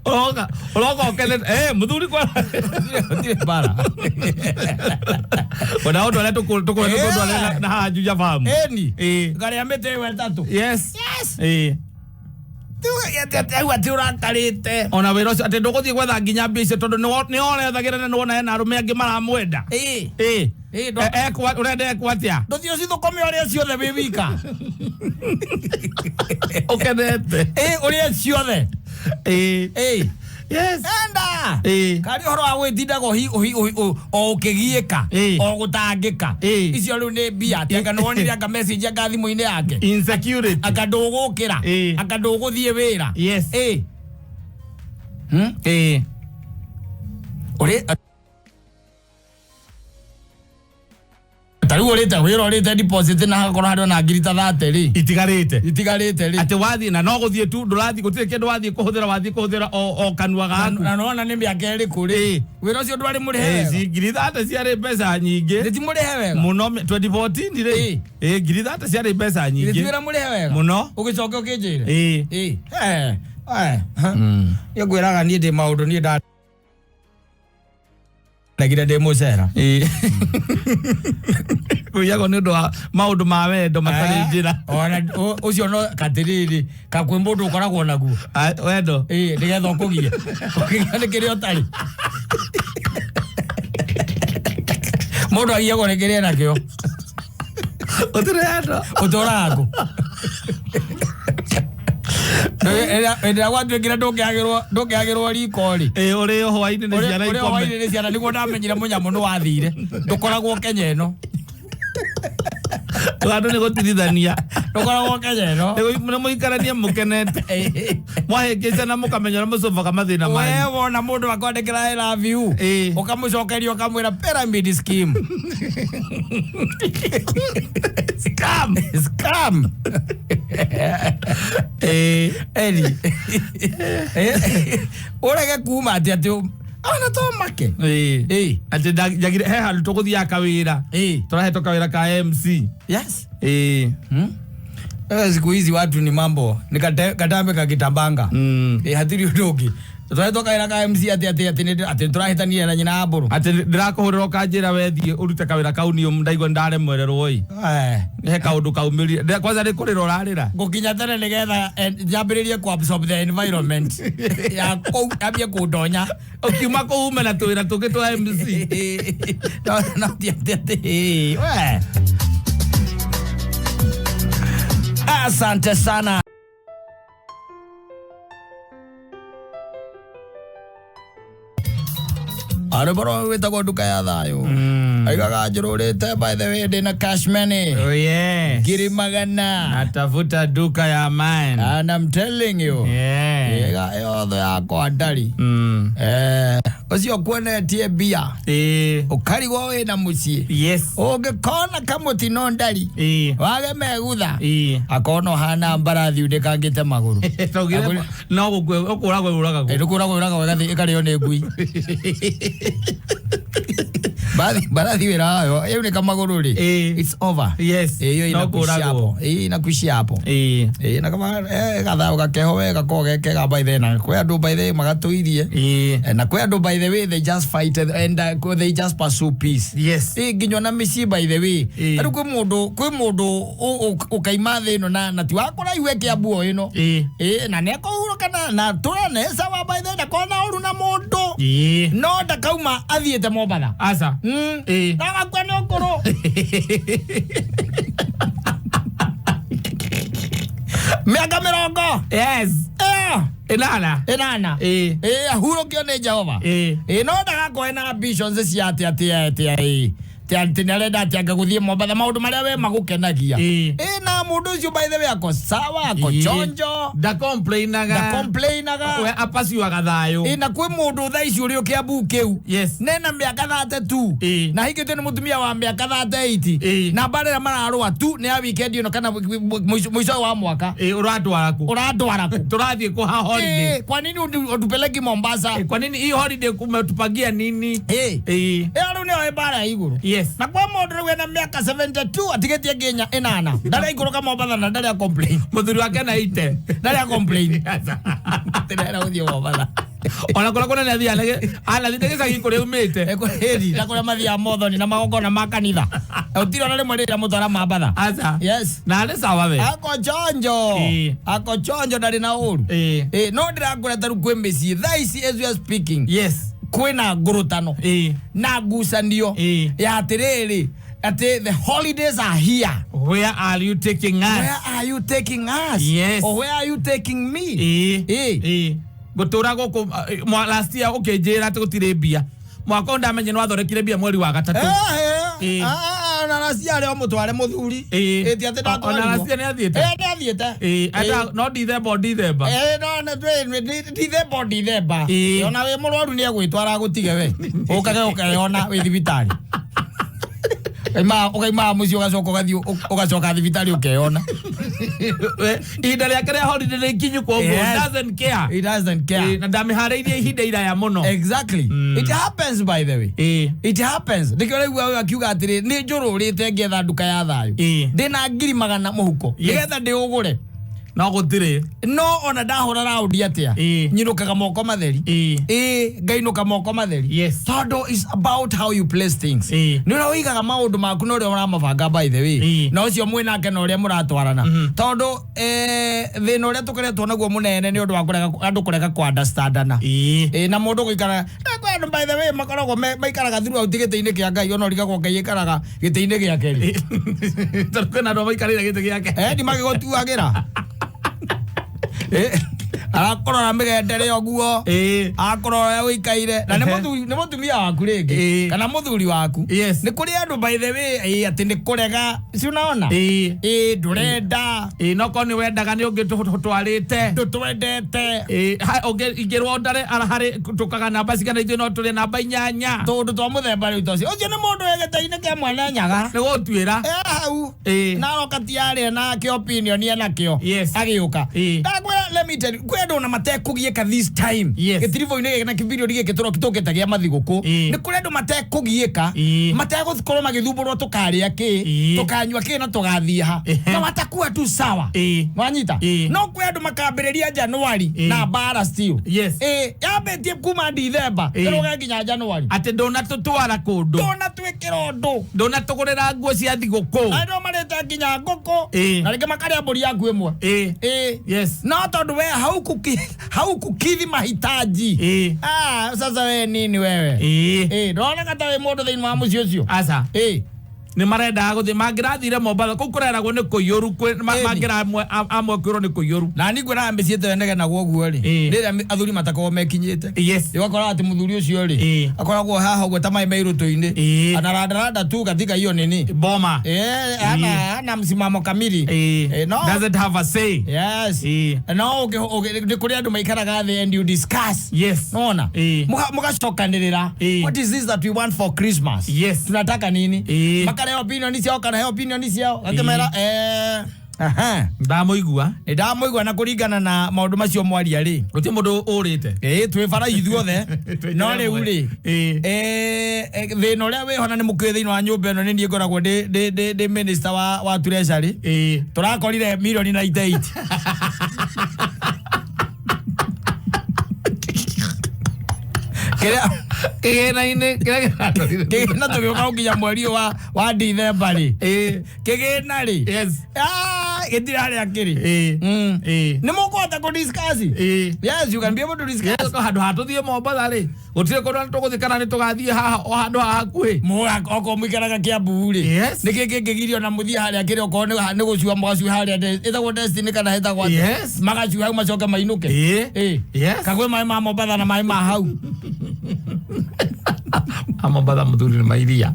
[SPEAKER 3] Ũroka ũroka ũkenete. Mũthuri kwa.
[SPEAKER 1] Gũtirĩ mbara.
[SPEAKER 3] Ona ũndũ arĩa tũkũrete tũndũ arĩa na haha Juja Farm.
[SPEAKER 1] Ĩni.
[SPEAKER 3] Ĩĩ.
[SPEAKER 1] Ngarĩa mĩtĩ ĩyo ĩtatũ.
[SPEAKER 3] Yes.
[SPEAKER 1] Yes.
[SPEAKER 3] Ĩĩ.
[SPEAKER 1] Tuge atĩ atĩ hau atĩ ũrakarĩte.
[SPEAKER 3] Ona wĩra ũcio atĩ ndũgũthiĩ gwetha nginya mbia icio tondũ nĩ orethagĩra na nĩwona hena arũme angĩ maramwenda.
[SPEAKER 1] Ĩĩ.
[SPEAKER 3] Ĩĩ.
[SPEAKER 1] Ĩĩ, ndũ-
[SPEAKER 3] Ũrenda ekwo atĩa?
[SPEAKER 1] Ndũthiĩ ũcithũkũme ũrĩe ciothe wĩ wika.
[SPEAKER 3] Ũkenete.
[SPEAKER 1] Ĩĩ, ũrĩe ciothe.
[SPEAKER 3] Ĩĩ.
[SPEAKER 1] Ĩĩ.
[SPEAKER 2] Yes.
[SPEAKER 1] Enda.
[SPEAKER 2] Ĩĩ.
[SPEAKER 1] Kari ũhoro wa gwĩtindaga o ũkĩgiĩka
[SPEAKER 2] Ĩĩ.
[SPEAKER 1] o gũtangĩka
[SPEAKER 2] Ĩĩ.
[SPEAKER 1] icio rĩu nĩ mbia atĩ anga nĩwonire anga message anga thimũ-inĩ yake
[SPEAKER 2] Insecurity.
[SPEAKER 1] anga ndũgũkĩra
[SPEAKER 2] Ĩĩ.
[SPEAKER 1] anga ndũgũthiĩ wĩra.
[SPEAKER 2] Yes.
[SPEAKER 1] Ĩĩ.
[SPEAKER 2] Ĩĩ.
[SPEAKER 1] Ũrĩ ta rĩu ũrĩte wĩra ũrĩte deposit na hagakorwo harĩ ona ngiri ta 30 rĩ
[SPEAKER 2] Itigarĩte.
[SPEAKER 1] itigarĩte rĩ
[SPEAKER 2] Atĩ wathiĩ na no gũthiĩ tu ndũrathiĩ gũtirĩ kĩndũ wathiĩ kũhũthĩra wathiĩ kũhũthĩra o kanua gaku.
[SPEAKER 1] Na nona nĩ mĩaka ĩrĩkũ rĩ
[SPEAKER 2] Ĩĩ.
[SPEAKER 1] wĩra ũcio ndwarĩ mũrĩhe
[SPEAKER 2] Ĩĩ,
[SPEAKER 1] wega
[SPEAKER 2] ci ngiri 30 ciarĩ mbeca nyingĩ.
[SPEAKER 1] nĩ ti mũrĩhe wega
[SPEAKER 2] Mũno 2014 rĩ.
[SPEAKER 1] Ĩĩ.
[SPEAKER 2] Ĩĩ, ngiri 30 ciarĩ mbeca
[SPEAKER 1] nĩ ti
[SPEAKER 2] nyingĩ.
[SPEAKER 1] wĩra mũrĩhe wega
[SPEAKER 2] Mũno.
[SPEAKER 1] ũgĩcoke ũkĩnjĩre.
[SPEAKER 2] Ĩĩ.
[SPEAKER 1] Ĩĩ. Eh, eh. Niĩ ngwĩraga niĩ ndĩ maũndũ niĩ ndaregire ndĩ mũcera.
[SPEAKER 2] Ĩĩ. Kũiyagwo nĩ ũndũ wa maũndũ ma wendo matarĩ njĩra.
[SPEAKER 1] Ona ũcio no katĩrĩrĩ ka kwĩ mũndũ ũkoragwo naguo.
[SPEAKER 2] Ah, wendo.
[SPEAKER 1] Ĩĩ, nĩgetha ũkũgie ũkĩgia nĩ kĩrĩa ũtarĩ. Mũndũ agiagwo nĩ kĩrĩa enakĩo.
[SPEAKER 2] Ũtirĩ wendo.
[SPEAKER 1] Ũtũraga kũ? Hĩndĩ ĩrĩa gwatuĩkire ndũngĩagĩrwo riko rĩ
[SPEAKER 2] Ĩĩ, ũrĩo hwaĩ-inĩ nĩ ciana
[SPEAKER 1] ũrĩa
[SPEAKER 2] ikome.
[SPEAKER 1] hwaĩ-inĩ nĩ ciana nĩguo ndamenyire mũnyamũ nĩ wathire ndũkoragwo Kenya ĩno.
[SPEAKER 2] Andũ nĩ gũtirithania.
[SPEAKER 1] Ndũkoragwo Kenya ĩno.
[SPEAKER 2] Nĩ mũikaranie mũkenete. Mwahĩngĩcana mũkamenya ũrĩa mũcobaga mathĩna
[SPEAKER 1] We
[SPEAKER 2] manyu.
[SPEAKER 1] wona mũndũ akwandĩkĩra I love you
[SPEAKER 2] Ĩĩ.
[SPEAKER 1] ũkamũcokeria ũkamwĩra pyramid scheme.
[SPEAKER 2] Scam.
[SPEAKER 1] Scam.
[SPEAKER 2] Ĩĩ.
[SPEAKER 1] Eri. Ũrege kuma atĩ atĩ ona to make.
[SPEAKER 2] Ĩĩ.
[SPEAKER 1] Ĩĩ.
[SPEAKER 2] Atĩ njagire he handũ tũgũthiaga kawĩra.
[SPEAKER 1] Ĩĩ.
[SPEAKER 2] Tũrahetwo kawĩra ka MC.
[SPEAKER 1] Yes.
[SPEAKER 2] Ĩĩ.
[SPEAKER 1] Siku hizi watu ni mambo ni katambe kakitambanga. Ĩ hatirĩ ũndũ ũngĩ tũretwo kawĩra ka MC atĩ atĩ atĩ atĩ tũrahĩtania na nyina mbũrũ.
[SPEAKER 2] Atĩ ndĩrakũhũrĩra ũkanjĩra wethiĩ ũrute kawĩra kau niĩ ndaigua nĩndaremererwo ĩ. He kaũndũ kaumĩrire. Kwanza nĩ kũrĩra ũrarĩra.
[SPEAKER 1] Ngũkinya tene nĩgetha njambĩrĩrie ku absorb the environment ya kũu yambie kũndonya.
[SPEAKER 2] Ũkiuma kũu ume na tũwĩra tũngĩ twa MC.
[SPEAKER 1] No ti atĩ atĩ we. Asante sana. Arwĩmbo rũrũ rwĩtagwo nduka ya thayũ aigaga njũrũrĩte by the way ndĩna cash money.
[SPEAKER 2] Oh, yes.
[SPEAKER 1] Ngiri magana.
[SPEAKER 2] Natafuta duka ya man.
[SPEAKER 1] And I'm telling you.
[SPEAKER 2] Yeah.
[SPEAKER 1] Ĩga yothe yakwa ndari. Ũcio kuonetie mbia
[SPEAKER 2] Ĩĩ.
[SPEAKER 1] ũkarigwo wĩna mũciĩ
[SPEAKER 2] Yes.
[SPEAKER 1] ũngĩkona kamũtino ndari
[SPEAKER 2] Ĩĩ.
[SPEAKER 1] wage megutha
[SPEAKER 2] Ĩĩ.
[SPEAKER 1] akona ũhana mbarathi unĩkangĩte magũrũ.
[SPEAKER 2] Taugire no gũkũragwo ũragagwo.
[SPEAKER 1] Ndũkũragwo ũragwo ĩgathiĩ ĩkarĩo nĩ ngui. Mbarathi wĩra wayo yaunĩka magũrũ rĩ
[SPEAKER 2] Ĩĩ.
[SPEAKER 1] it's over.
[SPEAKER 2] Yes.
[SPEAKER 1] Ĩyo
[SPEAKER 2] No
[SPEAKER 1] inakuishia
[SPEAKER 2] kũragwo.
[SPEAKER 1] hapo. Ĩĩ inakuishia hapo.
[SPEAKER 2] Ĩĩ.
[SPEAKER 1] Ĩĩ na kama gathaũ gakeho we gakoragwo ge kega by the na kwĩ andũ by the way magatũirie.
[SPEAKER 2] Ĩĩ.
[SPEAKER 1] Na kwĩ andũ by the way they just fight and they just pursue peace.
[SPEAKER 2] Yes.
[SPEAKER 1] Ĩĩ nginya ona mĩciĩ by the way.
[SPEAKER 2] Ĩĩ.
[SPEAKER 1] Ta rĩu kwĩ mũndũ ũkaima thĩ ĩno na ti wa kũraihu e Kĩambu o ĩno.
[SPEAKER 2] Ĩĩ.
[SPEAKER 1] Ĩĩ na nĩekũhurũka na tũra nĩ sawa by the way ndakona ũru na mũndũ.
[SPEAKER 2] Ĩĩ.
[SPEAKER 1] No ndakauma athiĩte Mombatha.
[SPEAKER 2] Aca. Ĩĩ.
[SPEAKER 1] Ndagakua nĩ ũkũrũ. Mĩaka mĩrongo
[SPEAKER 2] Yes.
[SPEAKER 1] Ĩnana.
[SPEAKER 2] 8.
[SPEAKER 1] Ĩĩ
[SPEAKER 2] Ĩĩ.
[SPEAKER 1] Ahurũkio nĩ Jehova.
[SPEAKER 2] Ĩĩ.
[SPEAKER 1] Ĩĩ no ndagakorwo na ambitions cia atĩ atĩ atĩ ĩĩ atĩ nĩ arenda atĩ anga gũthiĩ Mombatha maũndũ marĩa we magũkenagia.
[SPEAKER 2] Ĩĩ.
[SPEAKER 1] Ĩĩ na mũndũ ũcio by the way ako sawa ako
[SPEAKER 2] Ĩĩ.
[SPEAKER 1] chonjo
[SPEAKER 2] Ndacomplainaga.
[SPEAKER 1] ndacomplainaga.
[SPEAKER 2] We apaciwaga thayũ.
[SPEAKER 1] Ĩĩ na kwĩ mũndũ thaa ici ũrĩ o Kĩambu kĩu
[SPEAKER 2] Yes.
[SPEAKER 1] nena mĩaka 32
[SPEAKER 2] Ĩĩ.
[SPEAKER 1] na hingĩtio nĩ mũtumia wa mĩaka 38
[SPEAKER 2] Ĩĩ.
[SPEAKER 1] na mbara ĩrĩa mararũa tu nĩ ya weekend ĩno kana mũico wa mwaka.
[SPEAKER 2] Ĩĩ ũratwara kũ?
[SPEAKER 1] Ũratwara kũ?
[SPEAKER 2] Tũrathiĩ kũ ha holiday?
[SPEAKER 1] Ĩĩ, kwa nini utupeleki Mombasa?
[SPEAKER 2] Ĩĩ, kwa nini hii holiday kumetupangia nini?
[SPEAKER 1] Ĩĩ.
[SPEAKER 2] Ĩĩ.
[SPEAKER 1] Ĩyo rĩu nĩyo mbara ya igũrũ.
[SPEAKER 2] Yes.
[SPEAKER 1] Na kwa mũndũ rĩu ena mĩaka 72 atigĩtie nginya ĩnana ndaraikũrũka Mombatha na ndarĩa complain.
[SPEAKER 2] Mũthuri wake na ite.
[SPEAKER 1] Ndarĩa complain. Ndĩrera gũthiĩ Mombatha.
[SPEAKER 2] Ona kũrĩa kũnene athiaga anathiĩte gĩcagi kũrĩa umĩte.
[SPEAKER 1] Ĩni na kũrĩa mathiaga mothoni na magongona ma kanitha ũtirĩ ona rĩmwe rĩrĩa mũtwara Mombatha.
[SPEAKER 2] Aca.
[SPEAKER 1] Yes.
[SPEAKER 2] Na nĩ sawa we.
[SPEAKER 1] Ako chonjo.
[SPEAKER 2] Ĩĩ.
[SPEAKER 1] Ako chonjo ndarĩ na ũru.
[SPEAKER 2] Ĩĩ.
[SPEAKER 1] Ĩĩ no ndĩrakwĩra ta rĩu kwĩ mĩciĩ thaa ici as we are speaking
[SPEAKER 2] Yes.
[SPEAKER 1] kwĩna ngũrũtano
[SPEAKER 2] Ĩĩ.
[SPEAKER 1] na ngucanio
[SPEAKER 2] Ĩĩ.
[SPEAKER 1] ya atĩrĩrĩ atĩ the holidays are here.
[SPEAKER 2] Where are you taking us?
[SPEAKER 1] Where are you taking us?
[SPEAKER 2] Yes.
[SPEAKER 1] Or where are you taking me?
[SPEAKER 2] Ĩĩ.
[SPEAKER 1] Ĩĩ.
[SPEAKER 2] Ĩĩ. Ngũtũra gũkũ last year ũkĩnjĩra atĩ gũtirĩ mbia. Mwaka ũyũ ndamenye nĩwathondekire mbia mweri wa gatatũ. Ĩĩ.
[SPEAKER 1] Ona racia rĩ o mũtware mũthuri.
[SPEAKER 2] Ĩĩ.
[SPEAKER 1] Ĩ, ti atĩ
[SPEAKER 2] Ona
[SPEAKER 1] ndatwarirwo.
[SPEAKER 2] last year nĩathiĩte?
[SPEAKER 1] Ĩ, nĩathiĩte.
[SPEAKER 2] Ĩĩ, ata no Dithemba o Dithemba.
[SPEAKER 1] Ĩ, no nĩ Dithemba o Dithemba.
[SPEAKER 2] Ĩĩ.
[SPEAKER 1] Ona wĩ mũrwaru nĩegwĩtwara agũtige we. Ũkage ũkeyona wĩ thibitarĩ. Ũkaimaga mũciĩ ũgacoka ũgathiĩ ũgacoka thibitarĩ ũkeyona.
[SPEAKER 2] Ihinda rĩake rĩa holiday nĩ ikinyu koguo
[SPEAKER 1] Yes.
[SPEAKER 2] doesn't care.
[SPEAKER 1] He doesn't care.
[SPEAKER 2] Ĩĩ, na ndamĩharĩirie ihinda iraya mũno.
[SPEAKER 1] Exactly. It happens by the way.
[SPEAKER 2] Ĩĩ.
[SPEAKER 1] It happens. Nĩkĩo ũraigua ũyũ akiuga atĩrĩ nĩ njũrũrĩte ngĩetha nduka ya thayũ.
[SPEAKER 2] Ĩĩ.
[SPEAKER 1] Ndĩna 100,000 mũhuko.
[SPEAKER 2] Yes.
[SPEAKER 1] Nĩgetha ndĩũgũre.
[SPEAKER 2] No gũtirĩ.
[SPEAKER 1] No ona ndahũra raũndi atĩa.
[SPEAKER 2] Ĩĩ.
[SPEAKER 1] Nyinũkaga moko matheri.
[SPEAKER 2] Ĩĩ.
[SPEAKER 1] Ĩĩ, ngainũka moko matheri.
[SPEAKER 2] Yes.
[SPEAKER 1] Tondũ is about how you place things.
[SPEAKER 2] Ĩĩ.
[SPEAKER 1] Nĩ ũrĩa ũigaga maũndũ maku na ũrĩa ũramabanga by the way.
[SPEAKER 2] Ĩĩ.
[SPEAKER 1] Na ũcio mwĩnake na ũrĩa mũratwarana. Tondũ thĩna ũrĩa tũkoretwo naguo mũnene nĩ ũndũ wa kũrega andũ kũrega kũ understandana.
[SPEAKER 2] Ĩĩ.
[SPEAKER 1] Ĩĩ, na mũndũ gũikara na kwĩ andũ by the way makoragwo maikaraga throughout gĩtĩ-inĩ kĩa Ngai ona ũrigagwo Ngai aikaraga gĩtĩ-inĩ gĩake rĩ.
[SPEAKER 2] Tondũ kwĩna andũ maikarĩire gĩtĩ gĩake.
[SPEAKER 1] Ĩĩ, magĩgũtuagĩra. Ĩĩ, arakũrora mĩgendere ũguo.
[SPEAKER 2] Ĩĩ.
[SPEAKER 1] Akũrora ũrĩa ũikaire na nĩ mũthuri nĩ mũtumia waku rĩngĩ
[SPEAKER 2] Ĩĩ.
[SPEAKER 1] kana mũthuri waku.
[SPEAKER 2] Yes.
[SPEAKER 1] Nĩ kũrĩ andũ by the way ĩĩ, atĩ nĩ kũrega si unaona.
[SPEAKER 2] Ĩĩ.
[SPEAKER 1] Ĩĩ, ndũrenda.
[SPEAKER 2] Ĩĩ, no korwo nĩ wendaga nĩ ũngĩ tũtwarĩte.
[SPEAKER 1] Ndũtwendete.
[SPEAKER 2] Ĩĩ, ingĩrwo ndare harĩ tũkaga namba cigana ithuĩ no tũrĩe namba 8.
[SPEAKER 1] Tũndũ twa mũthemba rĩu ta ũcio. Ũcio nĩ mũndũ wĩ gĩtĩ-inĩ kĩa mwene nyaga.
[SPEAKER 2] Nĩ gũtuĩra.
[SPEAKER 1] Hau.
[SPEAKER 2] Ĩĩ.
[SPEAKER 1] Na aroka ti arĩa nake opinion enakĩo.
[SPEAKER 2] Yes.
[SPEAKER 1] Agĩũka.
[SPEAKER 2] Ĩĩ.
[SPEAKER 1] Ndakwĩra let me tell you, kwĩ andũ ona matekũgiĩka this time.
[SPEAKER 2] Yes.
[SPEAKER 1] Gĩtiribũ-inĩ gĩkĩ na kĩbirioni gĩkĩ tũkĩte gĩa mathigũkũ.
[SPEAKER 2] Ĩĩ.
[SPEAKER 1] Nĩ kũrĩ andũ matekũgiĩka.
[SPEAKER 2] Ĩĩ.
[SPEAKER 1] Mategũkorwo magĩthumbũrwo tũkarĩa kĩ,
[SPEAKER 2] Ĩĩ.
[SPEAKER 1] tũkanyua kĩ na tũgathiĩ ha.
[SPEAKER 2] Ehe.
[SPEAKER 1] Na watakuwa tu sawa.
[SPEAKER 2] Ĩĩ.
[SPEAKER 1] Wanyita?
[SPEAKER 2] Ĩĩ.
[SPEAKER 1] No kwĩ andũ makambĩrĩria January
[SPEAKER 2] Ĩĩ.
[SPEAKER 1] na mbara still.
[SPEAKER 2] Yes.
[SPEAKER 1] Ĩĩ, yambĩtie kuma Dithemba
[SPEAKER 2] Ĩĩ.
[SPEAKER 1] ĩrũge nginya January.
[SPEAKER 2] Atĩ ndũnatũtwara kũndũ.
[SPEAKER 1] Ndũnatwĩkĩra ũndũ.
[SPEAKER 2] Ndũnatũgũrĩra nguo cia thigũkũ.
[SPEAKER 1] Andũ marĩte nginya ngũkũ
[SPEAKER 2] Ĩĩ.
[SPEAKER 1] na rĩngĩ makarĩa mbũri yaku ĩmwe.
[SPEAKER 2] Ĩĩ.
[SPEAKER 1] Ĩĩ.
[SPEAKER 2] Yes.
[SPEAKER 1] No tondũ we haukukidhi mahitaji.
[SPEAKER 2] Ĩĩ.
[SPEAKER 1] Ah, sasa we nini wewe?
[SPEAKER 2] Ĩĩ.
[SPEAKER 1] Ĩĩ, ndũroneka ta wĩ mũndũ thĩinĩ wa mũciĩ ũcio.
[SPEAKER 2] Aca.
[SPEAKER 1] Ĩĩ.
[SPEAKER 2] Nĩ marendaga gũthiĩ mangĩrathire Mombatha kũu kũreragwo nĩ kũiyũru
[SPEAKER 1] Ĩni.
[SPEAKER 2] mangĩra amwe kwĩrwo nĩ kũiyũru.
[SPEAKER 1] Na niĩ nguona mĩciĩ ta ĩyo ĩnegenagwo ũguo rĩ.
[SPEAKER 2] Ĩĩ.
[SPEAKER 1] Rĩrĩa athuri matakoragwo mekinyĩte.
[SPEAKER 2] Yes.
[SPEAKER 1] Ũgakora atĩ mũthuri ũcio rĩ
[SPEAKER 2] Ĩĩ.
[SPEAKER 1] akoragwo haha ũguo ta maĩ me irũtũ-inĩ.
[SPEAKER 2] Ĩĩ.
[SPEAKER 1] Anarandaranda tu katika hiyo nini.
[SPEAKER 2] Boma.
[SPEAKER 1] Eh, ana msimamo kamili.
[SPEAKER 2] Ĩĩ.
[SPEAKER 1] Eh, no.
[SPEAKER 2] Doesn't have a say.
[SPEAKER 1] Yes.
[SPEAKER 2] Ĩĩ.
[SPEAKER 1] No nĩ kũrĩ andũ maikaraga thĩ and you discuss.
[SPEAKER 2] Yes.
[SPEAKER 1] Nona.
[SPEAKER 2] Ĩĩ.
[SPEAKER 1] Mũgacokanĩrĩra.
[SPEAKER 2] Ĩĩ.
[SPEAKER 1] What is this that we want for Christmas?
[SPEAKER 2] Yes.
[SPEAKER 1] Tunataka nini?
[SPEAKER 2] Ĩĩ.
[SPEAKER 1] Makarehe opinion ciao kana he opinion ciao. Gakĩmera eh aha.
[SPEAKER 2] Ndamũigua.
[SPEAKER 1] Nĩ ndamũigua na kũringana na maũndũ macio mwaria rĩ.
[SPEAKER 2] Gũtirĩ mũndũ ũrĩte.
[SPEAKER 1] Ĩĩ twĩ bara ithuothe. No rĩu rĩ.
[SPEAKER 2] Ĩĩ.
[SPEAKER 1] Thĩna ũrĩa wĩho na nĩ mũkĩũĩ thĩinĩ wa nyũmba ĩno nĩ niĩ ngoragwo ndĩ minister wa treasury.
[SPEAKER 2] Ĩĩ.
[SPEAKER 1] Tũrakorire mirioni 98. Kĩrĩa
[SPEAKER 2] Kĩgĩna-inĩ kĩrĩa kĩratwarire.
[SPEAKER 1] kĩgĩna tũgĩũka gũkinya mweri ũyũ wa Dithemba rĩ.
[SPEAKER 2] Ĩĩ.
[SPEAKER 1] Kĩgĩna rĩ.
[SPEAKER 2] Yes.
[SPEAKER 1] Ah, gĩtirĩ harĩa kĩrĩ.
[SPEAKER 2] Ĩĩ. Ĩĩ.
[SPEAKER 1] Nĩ mũkũhota kũ discuss?
[SPEAKER 2] Ĩĩ.
[SPEAKER 1] Yes, you can be able to discuss.
[SPEAKER 2] Yes, handũ ha tũthiĩ Mombatha rĩ gũtirĩ kũndũ tũgũthiĩ kana nĩ tũgathiĩ haha o handũ haha hakuhĩ.
[SPEAKER 1] Mũga okorwo mũikaraga Kiambu rĩ.
[SPEAKER 2] Yes.
[SPEAKER 1] Nĩkĩ kĩngĩgirio na mũthiĩ harĩa kĩrĩ okorwo nĩ gũcua mũgacua harĩa ĩtagwo Destiny kana ĩtagwo atĩa?
[SPEAKER 2] Yes.
[SPEAKER 1] Magacua hau macoke mainũke.
[SPEAKER 2] Ĩĩ.
[SPEAKER 1] Ĩĩ.
[SPEAKER 2] Yes.
[SPEAKER 1] Kagwĩ maĩ ma Mombatha na maĩ ma hau.
[SPEAKER 2] A Mombatha mũthuri nĩ mairia.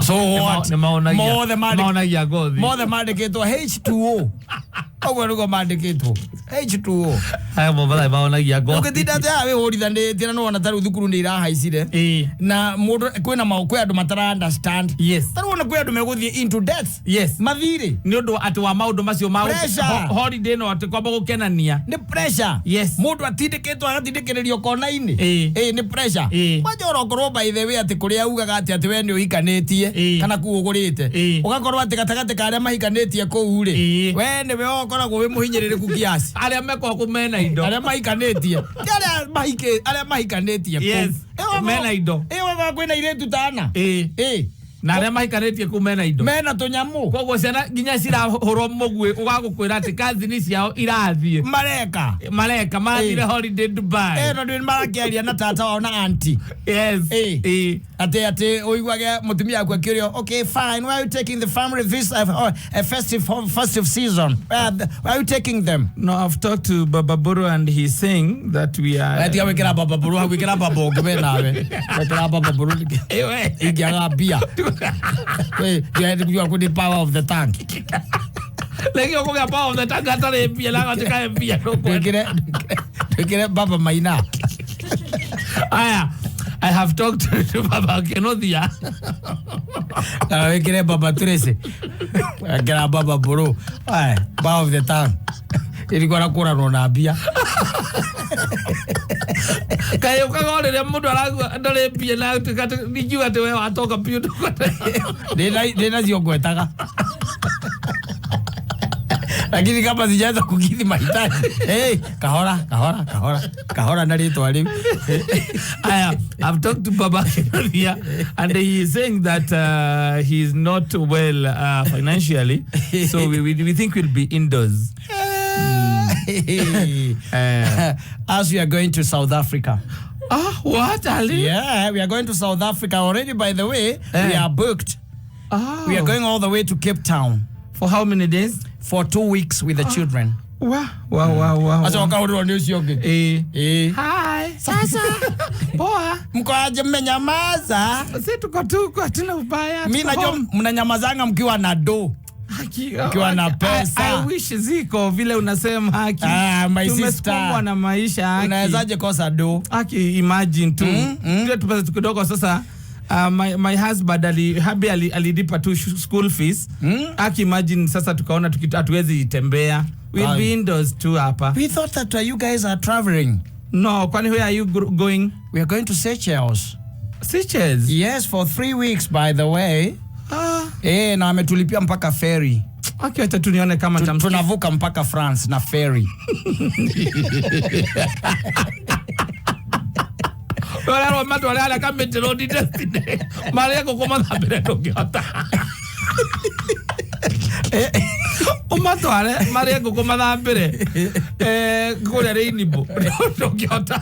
[SPEAKER 1] So what?
[SPEAKER 2] Nĩ maonagia.
[SPEAKER 1] Mothe
[SPEAKER 2] Maonagia ngothi.
[SPEAKER 1] Mothe mandĩkĩtwo H2O. Ũguo nĩguo mandĩkĩtwo. H2O.
[SPEAKER 2] Aya Mombatha nĩ maonagia ngothi.
[SPEAKER 1] Ũngĩtinda atĩ haha wĩhũrithanĩtie na nĩwona ta rĩu thukuru nĩ irahaicire.
[SPEAKER 2] Ĩĩ.
[SPEAKER 1] Na mũndũ kwĩna kwĩ andũ matara understand.
[SPEAKER 2] Yes.
[SPEAKER 1] Ta rĩu ona kwĩ andũ megũthiĩ into death.
[SPEAKER 2] Yes.
[SPEAKER 1] Mathirĩ.
[SPEAKER 2] Nĩ ũndũ atĩ wa maũndũ macio ma
[SPEAKER 1] Pressure.
[SPEAKER 2] holiday no atĩ kwamba gũkenania.
[SPEAKER 1] Nĩ pressure.
[SPEAKER 2] Yes.
[SPEAKER 1] Mũndũ atindĩkĩtwo agatindĩkĩrĩrio kona-inĩ.
[SPEAKER 2] Ĩĩ.
[SPEAKER 1] Ĩĩ nĩ pressure.
[SPEAKER 2] Ĩĩ.
[SPEAKER 1] Kwanja orokorwo by the way atĩ kũrĩa ugaga atĩ atĩ we nĩ ũhikanĩtie
[SPEAKER 2] Ĩĩ.
[SPEAKER 1] kana kũu ũgũrĩte.
[SPEAKER 2] Ĩĩ.
[SPEAKER 1] Ũgakorwo atĩ gatagatĩ ka arĩa mahikanĩtie kũu rĩ.
[SPEAKER 2] Ĩĩ.
[SPEAKER 1] We nĩwe ũkoragwo wĩ mũhinyĩrĩrĩku kiasi.
[SPEAKER 2] Arĩa mekoho mena indo.
[SPEAKER 1] Arĩa mahikanĩtie. Ti arĩa arĩa mahikanĩtie kũu.
[SPEAKER 2] Yes.
[SPEAKER 1] Ĩĩ,
[SPEAKER 2] Mena indo.
[SPEAKER 1] Ĩĩ ũgakorwo kwĩna airĩtu tana.
[SPEAKER 2] Ĩĩ.
[SPEAKER 1] Ĩĩ.
[SPEAKER 2] Na arĩa mahikanĩtie kuu mena indo.
[SPEAKER 1] Mena tũnyamũ.
[SPEAKER 2] Koguo ciana nginya cirahũrwo mũguĩ ũgagũkwĩra atĩ kazini ciao irathiĩ.
[SPEAKER 1] Mareka.
[SPEAKER 2] Mareka mathire
[SPEAKER 1] Eh.
[SPEAKER 2] holiday Dubai.
[SPEAKER 1] Eh, no nĩ marakĩaria na tata wao na auntie.
[SPEAKER 2] Yes.
[SPEAKER 1] Eh.
[SPEAKER 2] Eh.
[SPEAKER 1] Atĩ ũiguage mũtumia waku akĩũrio, okay fine, where are you taking the family this festive season? Where are you taking them?
[SPEAKER 3] No, I've talked to Baba Buru and he's saying that we are.
[SPEAKER 1] Tiga gwĩkĩra Baba Buru hau, gwĩkĩra baba ũngĩ we nawe. Gwĩkĩra Baba Buru
[SPEAKER 2] Ewe.
[SPEAKER 1] ingĩaga mbia. You are the power of the tank.
[SPEAKER 2] Rĩngĩ ũkũgĩa power of the tongue hatarĩ mbia na agatuĩka mbia ndũkwenda.
[SPEAKER 1] Twĩkĩre Baba Maina.
[SPEAKER 2] Aya, I have talked to Baba Kenothia.
[SPEAKER 1] Kana wĩkĩre Baba Tracy. Wekĩra Baba Buru. Aya, power of the tongue. Irigwo kũranwo na mbia.
[SPEAKER 2] Kaĩ ũkaga o rĩrĩa mũndũ aragua ndarĩ mbia na agatuĩka atĩ ingiuga atĩ we watoka biũ ndũkwenda.
[SPEAKER 1] Ndĩnacio ngwetaga. Lakini kama sijaanza kukidhi mahitaji. Hey, kahora, kahora, kahora. Kahora na rĩtwa rĩu.
[SPEAKER 2] Aya, I've talked to Baba Kenothia and he is saying that he is not well financially, so we think we'll be indoors.
[SPEAKER 1] As we are going to South Africa.
[SPEAKER 2] Ah, what, Ali?
[SPEAKER 1] Yeah, we are going to South Africa already, by the way. We are booked.
[SPEAKER 2] Oh.
[SPEAKER 1] We are going all the way to Cape Town.
[SPEAKER 2] For how many days?
[SPEAKER 1] For 2 weeks with the children.
[SPEAKER 3] Wow, wow, wow, wow.
[SPEAKER 1] Aca ũkahũrĩrwo nĩ ũcio ũngĩ.
[SPEAKER 3] Eh.
[SPEAKER 1] Eh.
[SPEAKER 2] Hi.
[SPEAKER 1] Sasa
[SPEAKER 2] Poa.
[SPEAKER 1] mko aje, mmenyamaza?
[SPEAKER 3] Si tuko tu hatuna ubaya.
[SPEAKER 1] Mi
[SPEAKER 3] tuko
[SPEAKER 1] najua
[SPEAKER 3] home.
[SPEAKER 1] mnanyamazanga mkiwa na do.
[SPEAKER 3] Haki,
[SPEAKER 1] Ukiwa na pesa.
[SPEAKER 3] I wish ziko vile unasema haki.
[SPEAKER 1] Ah, my
[SPEAKER 3] Tumesukumwa
[SPEAKER 1] sister.
[SPEAKER 3] na maisha haki.
[SPEAKER 1] Unawezaje kosa do?
[SPEAKER 3] Haki, imagine tu. Tule tupesa kidogo sasa. My husband alilipa tu school fees. Haki, imagine sasa tukaona hatuwezi tembea. We'll be indoors tu hapa.
[SPEAKER 1] We thought that you guys are traveling.
[SPEAKER 3] No, kwani where are you going?
[SPEAKER 1] We are going to Seychelles.
[SPEAKER 3] Seychelles?
[SPEAKER 1] Yes, for 3 weeks by the way.
[SPEAKER 3] Ah.
[SPEAKER 1] Eh, na ametulipia mpaka ferry.
[SPEAKER 3] Okay, acha tu nione kama
[SPEAKER 1] tunavuka mpaka France na ferry.
[SPEAKER 2] Wala matware arĩa kamĩtĩ road destiny marĩa ngũkũ mathambĩre ndũngĩhota ũmatware marĩa ngũkũ mathambĩre kũrĩa rĩinibũ ndũngĩhota.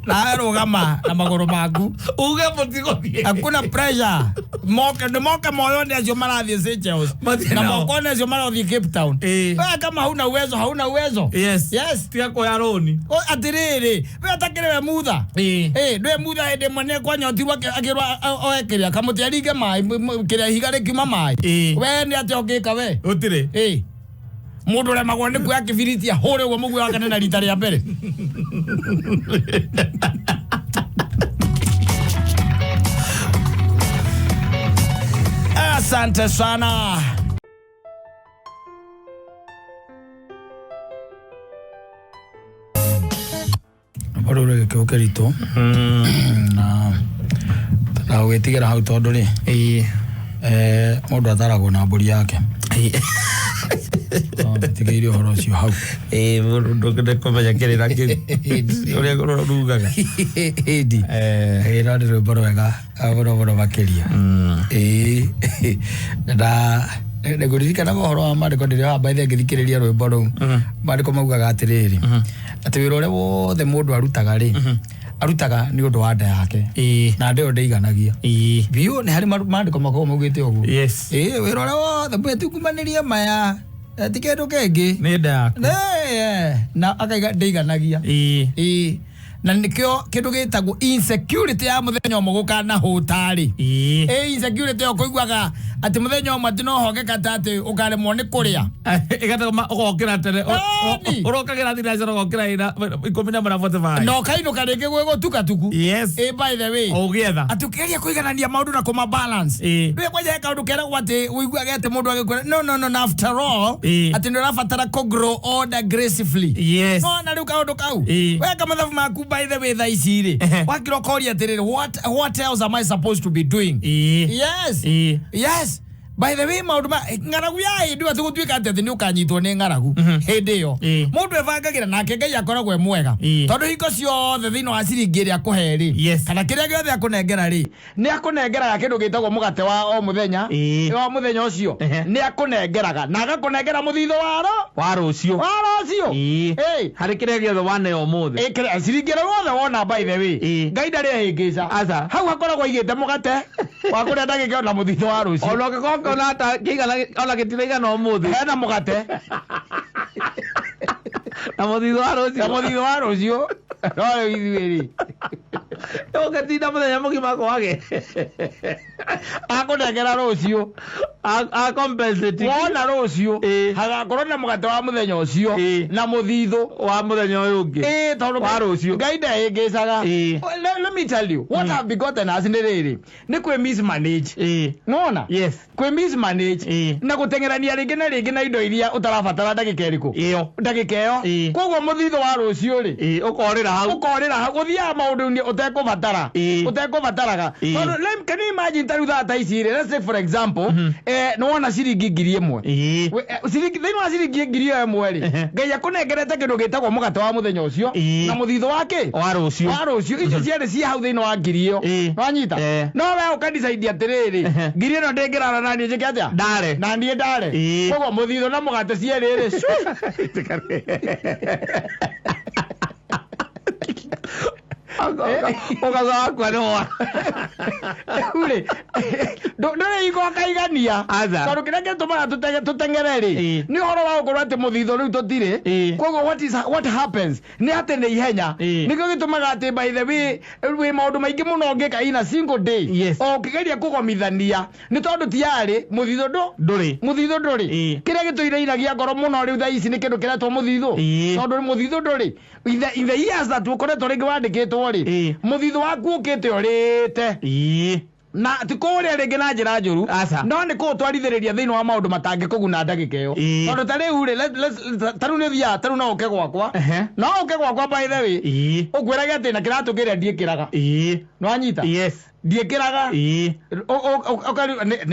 [SPEAKER 1] Na rũgama na magũrũ maku
[SPEAKER 2] uge mũtigũthiĩ.
[SPEAKER 1] Hakuna pressure. Moke nĩ moke moyone acio marathiĩ Seychelles na mokone acio marathiĩ Cape Town. Wewe kama hauna uwezo, hauna uwezo.
[SPEAKER 3] Yes.
[SPEAKER 1] Yes.
[SPEAKER 3] Tiga kuoya rũni.
[SPEAKER 1] Atirĩrĩ, we atakĩrĩ we mutha. Eh, ndwe mutha hĩndĩ ĩmwe nĩ kwanyotirwo akĩrwo oe kĩrĩa kamũtĩ aringe maĩ kĩrĩa ihiga rĩkiuma maĩ. We nĩ atĩa ũngĩka we?
[SPEAKER 3] Gũtirĩ.
[SPEAKER 1] Eh. Mũndũ ũremagwo nĩ kuoya kĩbiriti ahũre ũguo mũguĩ wake na rita rĩa mbere. Asante sana. Bado ule gĩkĩũkĩritũ na ũgĩtigĩra hau tondũ rĩ mũndũ atharagwo na mbũri yake. Tigĩire ũhoro ũcio hau.
[SPEAKER 2] Mũndũ ndũngĩenda kũmenya kĩrĩra kĩu ũrĩa ũrugaga.
[SPEAKER 1] Ĩndi. No nĩ rwĩmbo rwega mũno mũno makĩria. Na nĩngũririkanaga ũhoro wa maandĩko ndĩrĩ haha by the ngĩthikĩrĩria rwĩmbo rũu. Maandĩko maugaga atĩrĩrĩ, atĩ wĩra ũrĩa wothe mũndũ arutaga rĩ, arutaga nĩ ũndũ wa nda yake. Na nda ĩyo ndĩiganagia. Biũ nĩ harĩ maandĩko makoragwo maugĩte ũguo.
[SPEAKER 3] Yes.
[SPEAKER 1] Wĩra ũrĩa wothe mwĩtungumanĩrie maya ti kĩndũ kĩngĩ.
[SPEAKER 3] Nĩ nda yaku.
[SPEAKER 1] Na akaiga ndĩiganagia. Na nĩkĩo kĩndũ gĩtagwo insecurity ya mũthenya ũmwe gũkanahũta rĩ. Insecurity ĩyo kũiguaga atĩ mũthenya ũmwe atĩ no hongeka ta atĩ ũkaremwo nĩ kũrĩa.
[SPEAKER 2] Ĩgatũma ũgokĩra tene. Ũrokagĩra thinacara ũgokĩra ĩna 11:45.
[SPEAKER 1] Na ũkainũka rĩngĩ gwĩ gũtuka tuku.
[SPEAKER 3] Yes.
[SPEAKER 1] By the way.
[SPEAKER 3] Ũgĩetha.
[SPEAKER 1] Atĩ ũkĩgeria kũiganania maũndũ na kũma balance. Rĩu kwanja he kaũndũ keragwo atĩ ũiguage atĩ mũndũ agĩkwĩra no no no after all atĩ nĩ ũrabatara kũ grow older gracefully.
[SPEAKER 3] Yes.
[SPEAKER 1] No na rĩu kaũndũ kau. Weka mathabu maku by the way thaa ici rĩ. Wakĩra ũkoria atĩrĩrĩ, what else am I supposed to be doing? Yes. Yes. By the way, maundu ma ng'aragu ya hĩndĩ ĩyo atĩ gũtuĩka atĩ nĩ ũkanyitwo nĩ ng'aragu hĩndĩ ĩyo, mũndũ ebangagĩra nake Ngai akoragwo e mwega, tondũ hingo ciothe thĩinĩ wa ciringi ĩrĩa akũhe rĩ, kana kĩrĩa gĩothe akũnengera rĩ, nĩ akũnengeraga kĩndũ gĩtagwo mũgate wa o mũthenya, wa mũthenya ũcio, nĩ akũnengeraga na agakũnengera mũthithũ
[SPEAKER 2] wa rũciũ,
[SPEAKER 1] wa rũciũ.
[SPEAKER 2] Harĩ kĩrĩa gĩothe waneo ũmũthĩ.
[SPEAKER 1] Ciringi ĩrĩa wothe wona, by the way, Ngai ndarĩ ehĩngĩca.
[SPEAKER 2] Aca.
[SPEAKER 1] Hau hakoragwo aigĩte mũgate wa kũrĩa ndagĩka na mũthithũ wa rũciũ.
[SPEAKER 2] Ona ũngĩkorwo ũkĩona ta kĩigana ona gĩtiraigana ũmũthĩ,
[SPEAKER 1] hena mũgate
[SPEAKER 2] na mũthithũ wa rũciũ.
[SPEAKER 1] Na mũthithũ wa rũciũ. No rĩu ithuĩ rĩ,
[SPEAKER 2] ũngĩtinda mũthenya mũgima kwage
[SPEAKER 1] akũnengera rũciũ,
[SPEAKER 2] a compensate
[SPEAKER 1] wona rũciũ hagakorwo na mũgate wa mũthenya ũcio na mũthithũ
[SPEAKER 2] wa mũthenya ũyũ ũngĩ,
[SPEAKER 1] tondũ
[SPEAKER 2] wa rũciũ.
[SPEAKER 1] Ngai ndehĩngĩcaga. Let me tell you what have begotten us nĩ rĩrĩ, nĩ kwĩ mismanage. Nona
[SPEAKER 2] Yes.
[SPEAKER 1] kwĩ mismanage na gũteng'erania rĩngĩ na rĩngĩ na indo iria ũtarabatara ndagĩka ĩrĩkũ,
[SPEAKER 2] ĩyo,
[SPEAKER 1] ndagĩka ĩyo. Koguo mũthithũ wa rũciũ rĩ,
[SPEAKER 2] ũkorĩra hau.
[SPEAKER 1] Ũkorĩra hau, ũthiaga maũndũ-inĩ ũtekũbatara, ũtekũbataraga. Tondũ can you imagine ta rĩu thaa ta ici rĩ, let's say for example, nĩ wona ciringi 1,000, ciringi, thĩinĩ wa ciringi 1,000 rĩ, Ngai akũnengerete kĩndũ gĩtagwo mũgate wa mũthenya ũcio na mũthithũ wa kĩ?
[SPEAKER 2] Wa rũciũ.
[SPEAKER 1] Wa rũciũ. Icio cierĩ ciĩ hau thĩinĩ wa ngiri ĩyo. Wanyita? No we ũkadecide atĩrĩrĩ, ngiri ĩno ndĩngĩrara na niĩ njĩke atĩa?
[SPEAKER 2] Ndare.
[SPEAKER 1] Na niĩ ndare. Koguo mũthithũ na mũgate cierĩ rĩ,
[SPEAKER 2] Ũkauga wakua nĩ wona.
[SPEAKER 1] Rĩu rĩ, ndũrĩ hingo ũkaigania,
[SPEAKER 2] Aca.
[SPEAKER 1] tondũ kĩrĩa gĩtũmaga tũteng'ere rĩ, nĩ ũhoro wa gũkorwo atĩ mũthithũ rĩu tũtirĩ. Koguo what happens nĩ atĩ nĩ ihenya. Nĩkĩo gĩtũmaga atĩ, by the way, wĩ maũndũ maingĩ mũno ũngĩka in a single day, o ũkĩgeria kũgomithania, nĩ tondũ tiarĩ mũthithũ ndũ
[SPEAKER 2] Ndũrĩ.
[SPEAKER 1] Mũthithũ ndũrĩ. Kĩrĩa gĩtũirainagia ngoro mũno rĩu thaa ici nĩ kĩndũ kĩretwo mũthithũ, tondũ mũthithũ ndũrĩ. In the years that ũkoretwo rĩngĩ wandĩkĩtwo rĩ, mũthithũ waku ũkĩte ũrĩte, na ti kũũrĩa rĩngĩ na njĩra njũru,
[SPEAKER 2] Aca.
[SPEAKER 1] no nĩ kũũtwarithĩrĩria thĩinĩ wa maũndũ matangĩkũguna ndagĩka ĩyo. Tondũ ta rĩu rĩ, ta rĩu nĩ ũthiaga, ta rĩu no ũke gwakwa, no ũke gwakwa, by the way, ũkwĩrage atĩ na kĩratũ kĩrĩa ndiĩkĩraga. Nĩwanyita?
[SPEAKER 2] Yes.
[SPEAKER 1] Ndiĩkĩraga. Nĩ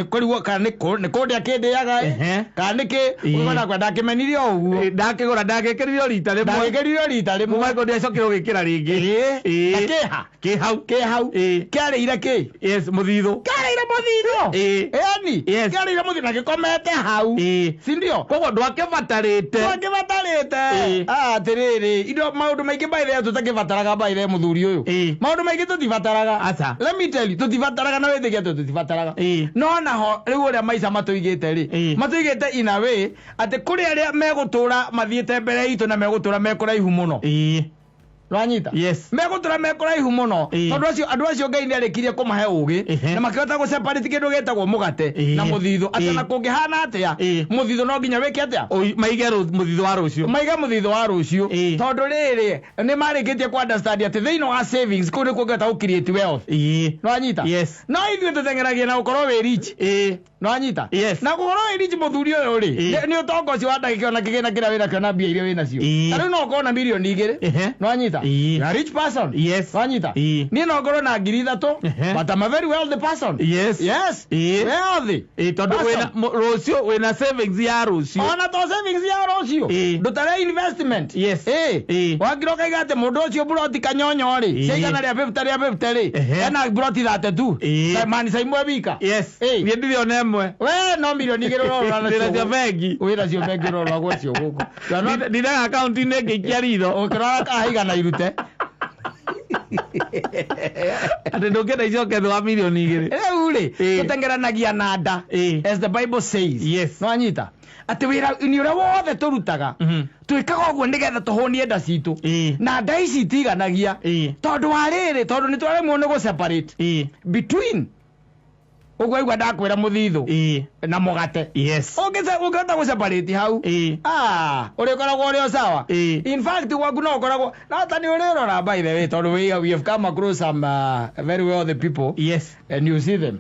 [SPEAKER 1] kũrigwo kana nĩ kũndĩa kĩndĩaga, kana nĩ kĩ. Ũkona kwa ndakĩmenirie o ũguo.
[SPEAKER 2] Ndakĩgũra, ndagĩkĩrire o rita rĩmwe.
[SPEAKER 1] Ndagĩkĩrire rita rĩmwe.
[SPEAKER 2] Kuma ndiacokire gũgĩkĩra rĩngĩ.
[SPEAKER 1] Na kĩha
[SPEAKER 2] Kĩ hau.
[SPEAKER 1] Kĩ hau. Kĩarĩire kĩ?
[SPEAKER 2] Yes, mũthithũ.
[SPEAKER 1] Kĩarĩire mũthithũ. Yani
[SPEAKER 2] Yes.
[SPEAKER 1] kĩarĩire mũthithũ na gĩkomete hau, si ndio?
[SPEAKER 2] Koguo ndwakĩbatarĩte.
[SPEAKER 1] Twakĩbatarĩte. Atĩrĩrĩ, indo maũndũ maingĩ, by the way, tũtakĩbataraga, by the way, mũthuri ũyũ, maũndũ maingĩ tũtibataraga.
[SPEAKER 2] Aca.
[SPEAKER 1] Let me tell you, tũtibataraga, na wĩtĩkie atĩ tũtibataraga. No naho rĩu ũrĩa maica matũigĩte rĩ, matũigĩte in a way atĩ kũrĩ arĩa megũtũra mathiĩte mbere itũ na megũtũra mekũraihu mũno. Nwanyita?
[SPEAKER 2] Yes.
[SPEAKER 1] Megũtũra mekũraihu mũno, tondũ acio andũ acio Ngai nĩ arĩkirie kũmahe ũgĩ, na makĩhota gũseparate kĩndũ gĩtagwo mũgate na mũthithũ, atĩ na kũngĩhana atĩa, mũthithũ no nginya wĩke atĩa?
[SPEAKER 2] Maige mũthithũ wa rũciũ.
[SPEAKER 1] Maige mũthithũ wa rũciũ, tondũ rĩrĩ, nĩ marĩkĩtie ku understand atĩ thĩinĩ wa savings kũu nĩkuo ũngĩhota gũ create wealth. Nwanyita?
[SPEAKER 2] Yes.
[SPEAKER 1] No ithuĩ tũteng'eragia na gũkorwo wĩ rich. Nwanyita?
[SPEAKER 2] Yes.
[SPEAKER 1] Na gũkorwo wĩ rich, mũthuri ũyũ rĩ, nĩ ũtonga ũcio wa ndagĩka ona kĩgĩna kĩrĩa wĩnakĩo na mbia iria wĩnacio. Ta rĩu no ũkorwo na 2 mirioni. Nwanyita?
[SPEAKER 2] Ĩĩ.
[SPEAKER 1] You are a rich person.
[SPEAKER 2] Yes.
[SPEAKER 1] Nwanyita?
[SPEAKER 2] Ĩĩ.
[SPEAKER 1] Niĩ no ngorwo na 3,000, but I'm a very wealthy person.
[SPEAKER 2] Yes.
[SPEAKER 1] Yes.
[SPEAKER 2] Ĩĩ.
[SPEAKER 1] Wealthy
[SPEAKER 2] Tondũ
[SPEAKER 1] person.
[SPEAKER 2] wĩna rũciũ, wĩna savings ya rũciũ.
[SPEAKER 1] Ona to savings ya rũciũ, ndũtare investment.
[SPEAKER 2] Yes.
[SPEAKER 1] Wakira ũkaiga atĩ mũndũ ũcio buroti kanyonyo rĩ, cia 150 rĩa 50 rĩ, ena buroti 32. Maanisha imwe wika.
[SPEAKER 2] Yes. Niĩ ndirĩ ona ĩmwe.
[SPEAKER 1] We no 2 mirioni ũrorora
[SPEAKER 2] Ndĩnacio
[SPEAKER 1] nacio.
[SPEAKER 2] bengi.
[SPEAKER 1] Wĩnacio bengi, ũrorora gwacio gũkũ.
[SPEAKER 2] Ndinaga akaunti-inĩ ngĩikia ritho.
[SPEAKER 1] Ũkĩrora kahaigana irute.
[SPEAKER 2] Atĩ ndũngĩenda icoke thĩ wa 2 mirioni.
[SPEAKER 1] Rĩu rĩ, tũtengeranagia na nda, as the Bible says.
[SPEAKER 2] Yes.
[SPEAKER 1] Nwanyita atĩ wĩra-inĩ ũrĩa wothe tũrutaga, twĩkaga ũguo nĩgetha tũhũnie nda citũ, na nda ici itiganagia, tondũ wa rĩrĩ, tondũ nĩ twaremwo nĩ gũ separate between ũguo igua ndakwĩra mũthithũ na mũgate.
[SPEAKER 2] Yes.
[SPEAKER 1] Ũngĩhota gũ separate hau, ũrĩkoragwo ũrĩ o sawa. In fact, gwaku no ũkoragwo no ta nĩ ũrĩrora, by the way, tondũ we have come across some very wealthy people, and you see them,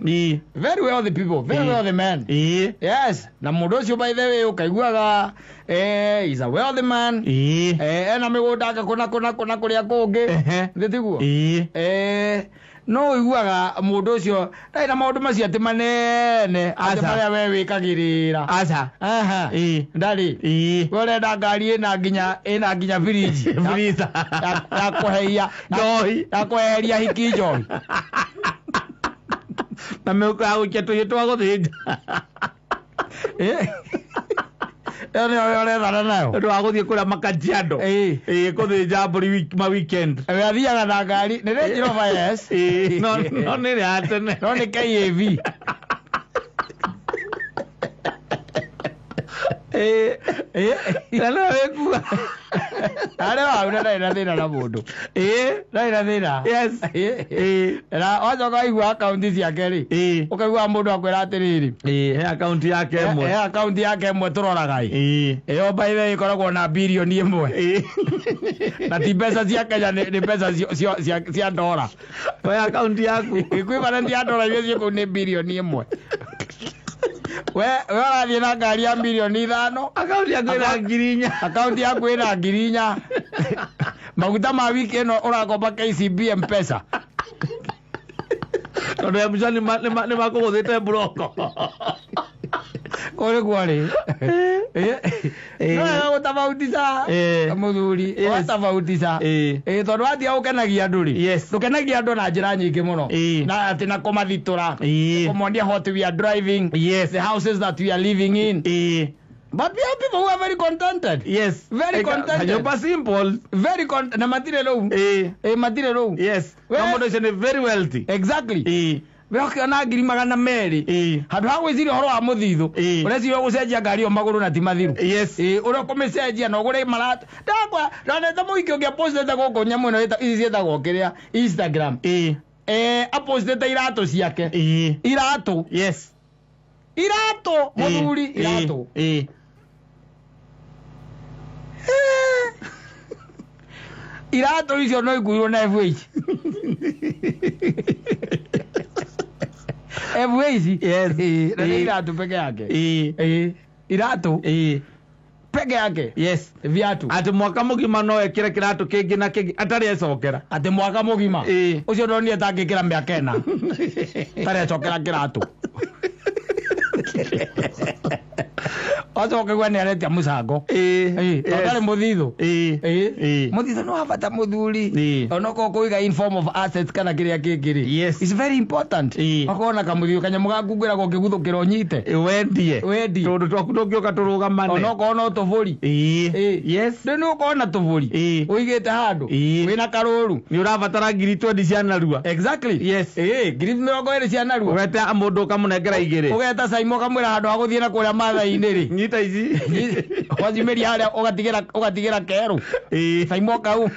[SPEAKER 1] very wealthy people, very wealthy men. Yes, na mũndũ ũcio, by the way, ũkaiguaga is a wealthy man, ena mĩgũnda anga kũna kũna kũna kũrĩa kũngĩ. Thĩ tiguo? No ũiguaga mũndũ ũcio ndarĩ na maũndũ macio atĩ manene atĩ marĩa we wĩkagĩrĩra.
[SPEAKER 2] Aca.
[SPEAKER 1] Aha.
[SPEAKER 2] Ĩĩ.
[SPEAKER 1] Ndarĩ.
[SPEAKER 2] Ĩĩ.
[SPEAKER 1] We ũrenda ngari ĩna nginya firiji.
[SPEAKER 2] Freezer.
[SPEAKER 1] Ya kũheia
[SPEAKER 2] Njohi.
[SPEAKER 1] ya kweheria hiki njohi.
[SPEAKER 2] Na mĩhuko ya gũikia tũhiũ twa gũthĩnja.
[SPEAKER 1] Ĩyo nĩyo ũrethana nayo.
[SPEAKER 2] Ũndũ wa gũthiĩ kũrĩa makajiado.
[SPEAKER 1] Ĩĩ.
[SPEAKER 2] Ĩĩ, kũthĩnja mbũri ma weekend.
[SPEAKER 1] We athiaga na ngari nĩ Range Rover yes.
[SPEAKER 2] Ĩĩ, no nĩ ĩrĩa ya tene.
[SPEAKER 1] No nĩ KAV.
[SPEAKER 2] Ĩĩ.
[SPEAKER 1] Ĩĩ.
[SPEAKER 2] Na nĩwe wĩkuga.
[SPEAKER 1] Arĩa wau na ndarĩ na thĩna na mũndũ.
[SPEAKER 2] Ĩĩ.
[SPEAKER 1] Ndarĩ na thĩna.
[SPEAKER 2] Yes.
[SPEAKER 1] Ĩĩ.
[SPEAKER 2] Ĩĩ.
[SPEAKER 1] Na wacoka waigua akaunti ciake rĩ,
[SPEAKER 2] Ĩĩ.
[SPEAKER 1] ũkaigua mũndũ akwĩra atĩrĩrĩ,
[SPEAKER 2] Ĩĩ, he akaunti yake ĩmwe.
[SPEAKER 1] he akaunti yake ĩmwe tũroraga ĩ.
[SPEAKER 2] Ĩĩ.
[SPEAKER 1] Ĩyo by the way ĩkoragwo na birioni ĩmwe.
[SPEAKER 2] Ĩĩ.
[SPEAKER 1] Na ti mbeca cia Kenya nĩ mbeca cia ndora.
[SPEAKER 2] We akaunti yaku.
[SPEAKER 1] Equivalent ya ndora iria ciĩ kũu nĩ birioni ĩmwe. We ũrathiĩ na ngari ya birioni 5.
[SPEAKER 2] Akaunti yaku ĩna 4,000.
[SPEAKER 1] Akaunti yaku ĩna 4,000. Maguta ma wiki ĩno ũrakomba KCB M-Pesa.
[SPEAKER 2] Tondũ M-Pesa nĩ makũgũthĩte mburoko.
[SPEAKER 1] Kũrĩ kwarĩ. No wega gũtabautica mũthuri, ũgatabautica. Tondũ watiga gũkenagia andũ rĩ,
[SPEAKER 2] Yes.
[SPEAKER 1] ndũkenagia andũ na njĩra nyingĩ mũno.
[SPEAKER 2] Ĩĩ.
[SPEAKER 1] Na atĩ na kũmathitũra.
[SPEAKER 2] Ĩĩ.
[SPEAKER 1] Kũmonia what we are driving.
[SPEAKER 2] Yes.
[SPEAKER 1] The houses that we are living in.
[SPEAKER 2] Ĩĩ.
[SPEAKER 1] But we have people who are very contented.
[SPEAKER 2] Yes.
[SPEAKER 1] Very contented.
[SPEAKER 2] Kanyũmba simple.
[SPEAKER 1] Very content. Na matirĩ rũu.
[SPEAKER 2] Ĩĩ.
[SPEAKER 1] Ĩĩ, matirĩ rũu.
[SPEAKER 2] Yes. No mũndũ ũcio nĩ very wealthy.
[SPEAKER 1] Exactly.
[SPEAKER 2] Ĩĩ.
[SPEAKER 1] We ũkĩona 200,000.
[SPEAKER 2] Ĩĩ.
[SPEAKER 1] Handũ ha gwĩciria ũhoro wa mũthithũ,
[SPEAKER 2] Ĩĩ.
[SPEAKER 1] ũreciria gũcenjia ngari ĩyo magũrũ na ti mathiru.
[SPEAKER 2] Yes.
[SPEAKER 1] Ĩĩ, ũrĩa ũkũmĩcenjia na ũgũre maratũ. Ndakwa, ndonete mũhiki ũngĩ apostĩte gũkũ nyamũ ĩno ici ciĩtagwo kĩrĩa, Instagram.
[SPEAKER 2] Ĩĩ.
[SPEAKER 1] Apostĩte iratũ ciake.
[SPEAKER 2] Ĩĩ.
[SPEAKER 1] Iratũ.
[SPEAKER 2] Yes.
[SPEAKER 1] Iratũ, mũthuri, iratũ.
[SPEAKER 2] Ĩĩ.
[SPEAKER 1] Iratũ icio no ikuirwo na FH. FH?
[SPEAKER 2] Yes.
[SPEAKER 1] Ĩĩ, na nĩ
[SPEAKER 2] Ĩĩ.
[SPEAKER 1] iratũ peke yake.
[SPEAKER 2] Ĩĩ.
[SPEAKER 1] Ĩĩ, iratũ
[SPEAKER 2] Ĩĩ.
[SPEAKER 1] peke yake.
[SPEAKER 2] Yes.
[SPEAKER 1] Viatu.
[SPEAKER 2] Atĩ mwaka mũgima no ekĩre kĩratũ kĩngĩ na kĩngĩ atarĩ ecokera.
[SPEAKER 1] Atĩ mwaka mũgima.
[SPEAKER 2] Ĩĩ.
[SPEAKER 1] Ũcio ndonire ta angĩkĩra mĩaka ĩna. Tarĩ ecokera kĩratũ. Wacoka ũkaigua nĩ aretia mũcango.
[SPEAKER 2] Ĩĩ.
[SPEAKER 1] Ĩĩ, tondũ ndarĩ mũthithũ.
[SPEAKER 2] Ĩĩ.
[SPEAKER 1] Ĩĩ.
[SPEAKER 2] Ĩĩ.
[SPEAKER 1] Mũthithũ nĩ wa bata mũthuri.
[SPEAKER 2] Ĩĩ.
[SPEAKER 1] Onokorwo kũiga in form of assets kana kĩrĩa kĩngĩ rĩ.
[SPEAKER 2] Yes.
[SPEAKER 1] It's very important.
[SPEAKER 2] Ĩĩ.
[SPEAKER 1] Ũkorwo na kamũthithũ kanyamũ gaku ngwĩragwo ũngĩguthũkĩra ũnyite.
[SPEAKER 2] Wendie.
[SPEAKER 1] Wendie.
[SPEAKER 2] Tũndũ twaku tũngĩũka tũrũgamane.
[SPEAKER 1] Onokorwo no tũbũri.
[SPEAKER 2] Ĩĩ.
[SPEAKER 1] Ĩĩ.
[SPEAKER 2] Yes.
[SPEAKER 1] Rĩu nĩ ũkorwo na tũbũri.
[SPEAKER 2] Ĩĩ.
[SPEAKER 1] Ũigĩte handũ.
[SPEAKER 2] Ĩĩ.
[SPEAKER 1] Wĩna karũru.
[SPEAKER 2] Nĩ ũrabatara 20,000 cia narua.
[SPEAKER 1] Exactly.
[SPEAKER 2] Yes.
[SPEAKER 1] Ĩĩ, 20,000 cia narua.
[SPEAKER 2] Ũgeta mũndũ ũkamũnengera 2.
[SPEAKER 1] Ũgeta Saimo ũkamwĩra handũ ha gũthiĩ na kũrĩa Maathai-inĩ rĩ.
[SPEAKER 2] Nyita ici.
[SPEAKER 1] Ũgaciumĩria harĩa ũgatigĩra kerũ.
[SPEAKER 2] Ĩĩ.
[SPEAKER 1] Saimo kau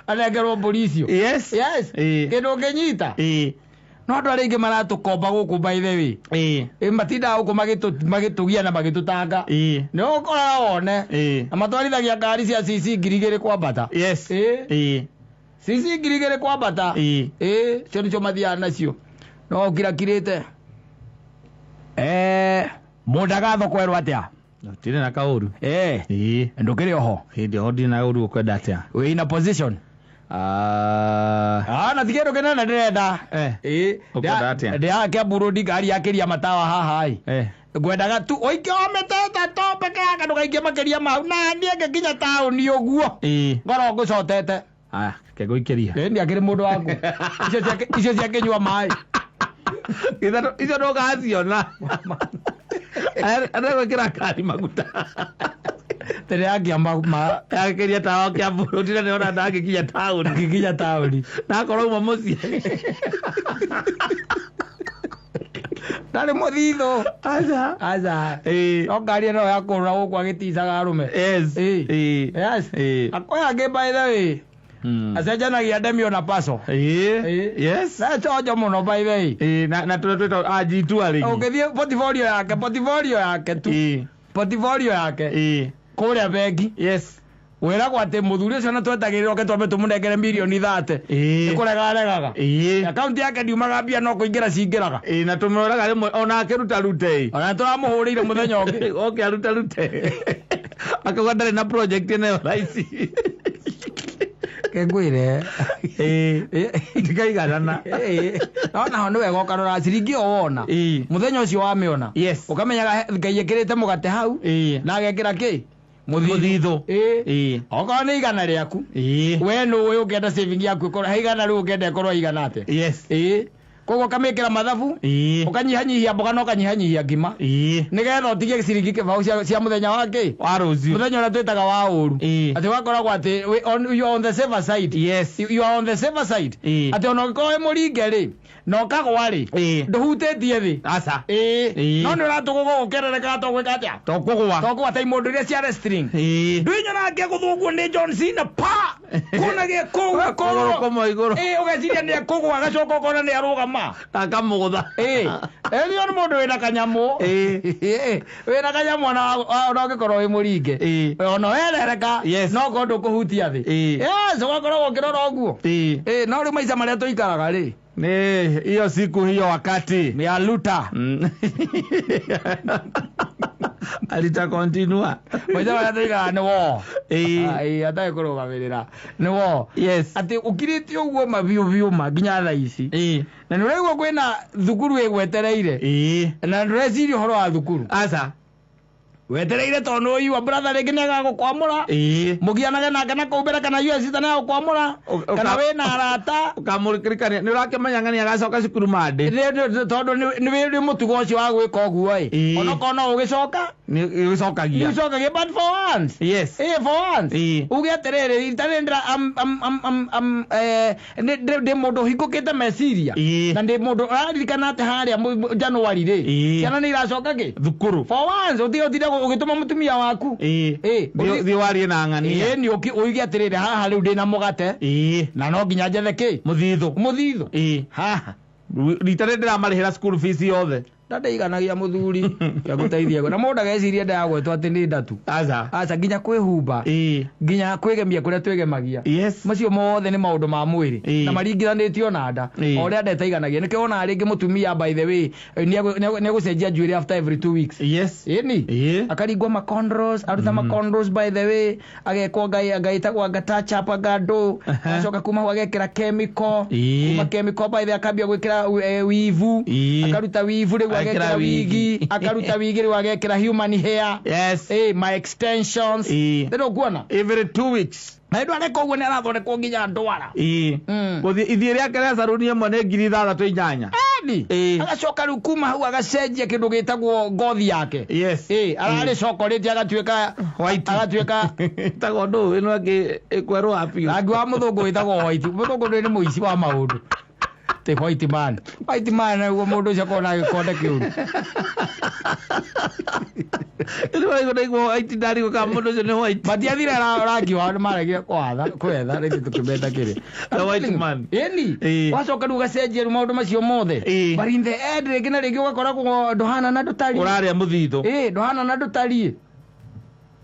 [SPEAKER 1] anengerwo mbũri icio.
[SPEAKER 2] Yes.
[SPEAKER 1] Yes.
[SPEAKER 2] Ĩĩ.
[SPEAKER 1] Kĩndũ ũngĩnyita.
[SPEAKER 2] Ĩĩ.
[SPEAKER 1] No andũ arĩa aingĩ maratũkomba gũkũ by the way.
[SPEAKER 2] Ĩĩ.
[SPEAKER 1] Ĩ matindaga gũkũ magĩtũgia na magĩtũtanga.
[SPEAKER 2] Ĩĩ.
[SPEAKER 1] Nĩ ũkoraga wone.
[SPEAKER 2] Ĩĩ.
[SPEAKER 1] Na matwarithagia ngari cia CC 2,000 kwambata.
[SPEAKER 2] Yes.
[SPEAKER 1] Ĩĩ.
[SPEAKER 2] Ĩĩ.
[SPEAKER 1] CC 2,000 kwambata.
[SPEAKER 2] Ĩĩ.
[SPEAKER 1] Ĩĩ, cio nĩcio mathiaga nacio. No ũkirakirĩte. Mũndaga thoko erwo atĩa?
[SPEAKER 2] Ndirĩ na kaũru.
[SPEAKER 1] Ĩĩ.
[SPEAKER 2] Ĩĩ.
[SPEAKER 1] Ndũkĩrĩ oho.
[SPEAKER 2] Hĩndĩ ĩyo ndirĩ na ũru ũkwenda atĩa?
[SPEAKER 1] Wĩ in a position.
[SPEAKER 2] Ah.
[SPEAKER 1] Ah, na ti kĩndũ kĩnene ndĩrenda.
[SPEAKER 2] Eh.
[SPEAKER 1] Ĩĩ.
[SPEAKER 2] Ũkwenda atĩa?
[SPEAKER 1] Ndĩrakia burudi ngari yakĩria matawa haha ĩ.
[SPEAKER 2] Eh.
[SPEAKER 1] Ngwendaga tu ũike o mĩtĩ ĩtatũ peke yake ndũkaikie makĩria mau na niĩ ngĩkinya taũni ũguo.
[SPEAKER 2] Ĩĩ.
[SPEAKER 1] Ngorwo ngũcotete.
[SPEAKER 2] Aya, reke ngũikĩrie.
[SPEAKER 1] Ĩĩ ndiakĩrĩ mũndũ waku. Icio ciakĩnyua maĩ.
[SPEAKER 2] Icio ndũgaciona. Aregwĩkĩra ngari maguta.
[SPEAKER 1] Tĩrĩakia ma
[SPEAKER 2] Yakĩria tawa kĩa burudi na nĩona ndangĩkinya taũni.
[SPEAKER 1] ngĩkinya taũni.
[SPEAKER 2] Na akorwo auma mũciĩ.
[SPEAKER 1] Ndarĩ mũthithũ.
[SPEAKER 2] Aca.
[SPEAKER 1] Aca.
[SPEAKER 2] Ĩĩ.
[SPEAKER 1] No ngari ĩno ya kũrũra gũkũ agĩticaga arũme.
[SPEAKER 2] Yes.
[SPEAKER 1] Ĩĩ.
[SPEAKER 2] Ĩĩ.
[SPEAKER 1] Yes.
[SPEAKER 2] Ĩĩ.
[SPEAKER 1] Akoya angĩ by the way. Acenjanagia ndemio na paso.
[SPEAKER 2] Ĩĩ.
[SPEAKER 1] Ĩĩ.
[SPEAKER 2] Yes.
[SPEAKER 1] Na chonjo mũno by the way.
[SPEAKER 2] Ĩĩ, na tũrĩa twĩtagwo anjitua rĩngĩ.
[SPEAKER 1] Ũngĩthiĩ portfolio yake, portfolio yake tu.
[SPEAKER 2] Ĩĩ.
[SPEAKER 1] Portfolio yake
[SPEAKER 2] Ĩĩ.
[SPEAKER 1] kũrĩa bengi.
[SPEAKER 2] Yes.
[SPEAKER 1] Wĩragwo atĩ mũthuri ũcio na twetagĩrĩra oke twambe tũmũnengere mirioni 30.
[SPEAKER 2] Ĩĩ.
[SPEAKER 1] Nĩ kũrega aregaga.
[SPEAKER 2] Ĩĩ.
[SPEAKER 1] Akaunti yake ndiumaga mbia no kũingĩra cingĩraga.
[SPEAKER 2] Ĩĩ, na tũmwĩraga rĩmwe ona akĩrutarute.
[SPEAKER 1] Ona tũramũhũrĩire mũthenya ũngĩ.
[SPEAKER 2] Oke arutarute. Akauga ndarĩ na project ĩno raici.
[SPEAKER 1] Kengwire.
[SPEAKER 2] Ĩĩ. Ndikaiganana.
[SPEAKER 1] No naho nĩ wega ũkarora ciringi ĩyo wona.
[SPEAKER 2] Ĩĩ.
[SPEAKER 1] Mũthenya ũcio wamĩona.
[SPEAKER 2] Yes.
[SPEAKER 1] Ũkamenyaga Ngai ekĩrĩte mũgate hau.
[SPEAKER 2] Ĩĩ.
[SPEAKER 1] Na agekĩra kĩ?
[SPEAKER 2] Mũthithũ.
[SPEAKER 1] Ĩĩ.
[SPEAKER 2] Ĩĩ.
[SPEAKER 1] Okorwo nĩ igana rĩaku.
[SPEAKER 2] Ĩĩ.
[SPEAKER 1] We nũĩ ũngĩenda saving yaku ĩkorwo he igana rĩu ũngĩenda ĩkorwo igana atĩa.
[SPEAKER 2] Yes.
[SPEAKER 1] Ĩĩ. Koguo ũkamĩkĩra mathabu.
[SPEAKER 2] Ĩĩ.
[SPEAKER 1] Ũkanyihanyihia mboga na ũkanyihanyihia ngima.
[SPEAKER 2] Ĩĩ.
[SPEAKER 1] Nĩgetha ũtigie ciringi kĩbaũ cia mũthenya wa kĩ?
[SPEAKER 2] Wa rũciũ.
[SPEAKER 1] Mũthenya ũrĩa twĩtaga wa ũru.
[SPEAKER 2] Ĩĩ.
[SPEAKER 1] Atĩ ũgakoragwo atĩ you are on the safer side.
[SPEAKER 2] Yes.
[SPEAKER 1] You are on the safer side.
[SPEAKER 2] Ĩĩ.
[SPEAKER 1] Atĩ ona ũngĩkorwo wĩ mũringe rĩ, na ũkagwa rĩ,
[SPEAKER 2] Ĩĩ.
[SPEAKER 1] ndũhutĩtie thĩ.
[SPEAKER 2] Aca.
[SPEAKER 1] Ĩĩ.
[SPEAKER 2] Ĩĩ.
[SPEAKER 1] No nĩ ũratũgũgwo ũkerereka to gwĩka atĩa?
[SPEAKER 2] To kũgwa.
[SPEAKER 1] To kũgwa ta imũndũ iria cia wrestling.
[SPEAKER 2] Ĩĩ.
[SPEAKER 1] Ndũinyona ngĩgũthũngwo nĩ John Cena pa! Kũna gĩkũgwa
[SPEAKER 2] Kũgũrũ
[SPEAKER 1] kũgũrũ.
[SPEAKER 2] kũmwe igũrũ.
[SPEAKER 1] Ĩĩ ũgeciria nĩ ekũgwa agacoka ũkona nĩ arũgama.
[SPEAKER 2] Akamũgũtha.
[SPEAKER 1] Ĩĩ. Ĩyo nĩ mũndũ wĩna kanyamũ.
[SPEAKER 2] Ĩĩ.
[SPEAKER 1] Ĩĩ. Wĩna kanyamũ ona ũngĩkorwo wĩ mũringe.
[SPEAKER 2] Ĩĩ.
[SPEAKER 1] Ona werereka
[SPEAKER 2] Yes.
[SPEAKER 1] no korwo ndũkũhutia thĩ.
[SPEAKER 2] Ĩĩ.
[SPEAKER 1] Yes, ũgakoragwo ũkĩrora ũguo.
[SPEAKER 2] Ĩĩ.
[SPEAKER 1] Ĩĩ, no rĩu maica marĩa tũikaraga rĩ,
[SPEAKER 2] Nĩ hiyo siku hiyo wakati.
[SPEAKER 1] nĩ aluta.
[SPEAKER 2] Alita continua.
[SPEAKER 1] Maica marĩa tũikaraga nĩ wo.
[SPEAKER 2] Ĩĩ.
[SPEAKER 1] Ĩĩ, atarĩ kũrũgamĩrĩra. Nĩ wo.
[SPEAKER 2] Yes.
[SPEAKER 1] Atĩ ũkirĩte ũguo ma biũ biũ ma nginya thaa ici.
[SPEAKER 2] Ĩĩ.
[SPEAKER 1] Na nĩ ũraigua kwĩna thukuru ĩgwetereire.
[SPEAKER 2] Ĩĩ.
[SPEAKER 1] Na ndũreciria ũhoro wa thukuru.
[SPEAKER 2] Aca.
[SPEAKER 1] Wetereire tondũ ũyũ brother rĩngĩ nĩ agagũkwamũra.
[SPEAKER 2] Ĩĩ.
[SPEAKER 1] Mũgianage nake na kũu mbere kana you sister nĩ agũkwamũra. Kana wĩna arata.
[SPEAKER 2] Ũkamũririkania nĩ ũrakĩmenya ng'ani agacoka cukuru Monday.
[SPEAKER 1] Tondũ nĩ wĩ mũtugo ũcio wa gwĩka ũguo ĩ.
[SPEAKER 2] Ĩĩ.
[SPEAKER 1] Onokorwo no ũgĩcoka.
[SPEAKER 2] Nĩ ũcokagia.
[SPEAKER 1] Nĩ ũcokagia but for once.
[SPEAKER 2] Yes.
[SPEAKER 1] Ĩĩ for once.
[SPEAKER 2] Ĩĩ.
[SPEAKER 1] Uge atĩrĩrĩ itarĩ ndĩra am ndĩ mũndũ ũhingũkĩte meciria.
[SPEAKER 2] Ĩĩ.
[SPEAKER 1] Na ndĩ mũndũ ũraririkana atĩ harĩa January rĩ.
[SPEAKER 2] Ĩĩ.
[SPEAKER 1] Ciana nĩ iracoka kĩ?
[SPEAKER 2] Thukuru.
[SPEAKER 1] For once ũtige ũtinde ũgĩtũma mũtumia waku.
[SPEAKER 2] Ĩĩ.
[SPEAKER 1] Ĩĩ.
[SPEAKER 2] Thiĩ warie na ng'ania.
[SPEAKER 1] Ĩĩ nĩ ũige atĩrĩrĩ haha rĩu ndĩna mũgate.
[SPEAKER 2] Ĩĩ.
[SPEAKER 1] Na no nginya njethe kĩ?
[SPEAKER 2] Mũthithũ.
[SPEAKER 1] Mũthithũ.
[SPEAKER 2] Ĩĩ.
[SPEAKER 1] Haha.
[SPEAKER 2] Rita rĩrĩ ndĩramarĩhĩra school fees yothe.
[SPEAKER 1] Ndandeiganagia mũthuri. Ngagũteithia. Na mũndũ ageciria ndagwetwo atĩ nĩ ndatu.
[SPEAKER 2] Aca.
[SPEAKER 1] Aca nginya kwĩhumba.
[SPEAKER 2] Ĩĩ.
[SPEAKER 1] Nginya kwĩgemia kũrĩa twĩgemagia.
[SPEAKER 2] Yes.
[SPEAKER 1] Macio mothe nĩ maũndũ ma mwĩrĩ.
[SPEAKER 2] Ĩĩ.
[SPEAKER 1] Na maringithanĩtio na nda.
[SPEAKER 2] Ĩĩ.
[SPEAKER 1] O ũrĩa nda ĩtaiganagia. Nĩkĩo wonaga rĩngĩ mũtumia by the way nĩ egũcenjia njuĩrĩ after every 2 weeks.
[SPEAKER 2] Yes.
[SPEAKER 1] Ĩni.
[SPEAKER 2] Ĩĩ.
[SPEAKER 1] Akaringwo ma cornrows, aruta ma cornrows by the way, agekwo ngai agaitagwo anga touch up anga ndũ, agacoka kuma hau agekĩra chemical,
[SPEAKER 2] Ĩĩ.
[SPEAKER 1] kuma chemical by the way akambia gwĩkĩra wivu,
[SPEAKER 2] Ĩĩ.
[SPEAKER 1] akaruta wivu rĩu
[SPEAKER 2] Agekĩra
[SPEAKER 1] agekĩra
[SPEAKER 2] wigi.
[SPEAKER 1] wigi, akaruta wigi rĩu agekĩra human hair.
[SPEAKER 2] Yes.
[SPEAKER 1] Ĩĩ, my extensions.
[SPEAKER 2] Ĩĩ.
[SPEAKER 1] Rĩu ũkuona?
[SPEAKER 2] Every 2 weeks.
[SPEAKER 1] Na hĩndĩ areka ũguo nĩ arathondekwo nginya ndwara.
[SPEAKER 2] Ĩĩ. Gũthiĩ ithiĩ rĩake rĩa saruni ĩmwe nĩ 6,800.
[SPEAKER 1] Ĩni.
[SPEAKER 2] Ĩĩ.
[SPEAKER 1] Agacoka rĩu kuma hau agacenjia kĩndũ gĩtagwo ngothi yake.
[SPEAKER 2] Yes.
[SPEAKER 1] Ĩĩ, ararĩ chocolate agatuĩka
[SPEAKER 2] White.
[SPEAKER 1] Agatuĩka
[SPEAKER 2] Ĩtagwo ndũ ĩno ĩngĩ ĩkwerũha biũ.
[SPEAKER 1] rangi wa mũthũngũ wĩtagwo white. Mũthũngũ ndũrĩ nĩ mũici wa maũndũ. Ti white man. White man nĩguo mũndũ ũcio akorwo na gĩkonde kĩũru.
[SPEAKER 2] Ĩno waigua ndaigua white ndarigwo kana mũndũ ũcio nĩ white.
[SPEAKER 1] Matiathire rangi wao nĩ maregire kwatha kwetha rĩngĩ tũkĩmeta kĩrĩ.
[SPEAKER 2] The white man.
[SPEAKER 1] Ĩni.
[SPEAKER 2] Ĩĩ.
[SPEAKER 1] Wacoka rĩu ũgacenjia rĩu maũndũ macio mothe.
[SPEAKER 2] Ĩĩ.
[SPEAKER 1] But in the end rĩngĩ na rĩngĩ ũgakoragwo ndũhana na ndũtariĩ.
[SPEAKER 2] Ũrarĩa mũthithũ.
[SPEAKER 1] Ĩĩ, ndũhana na ndũtariĩ.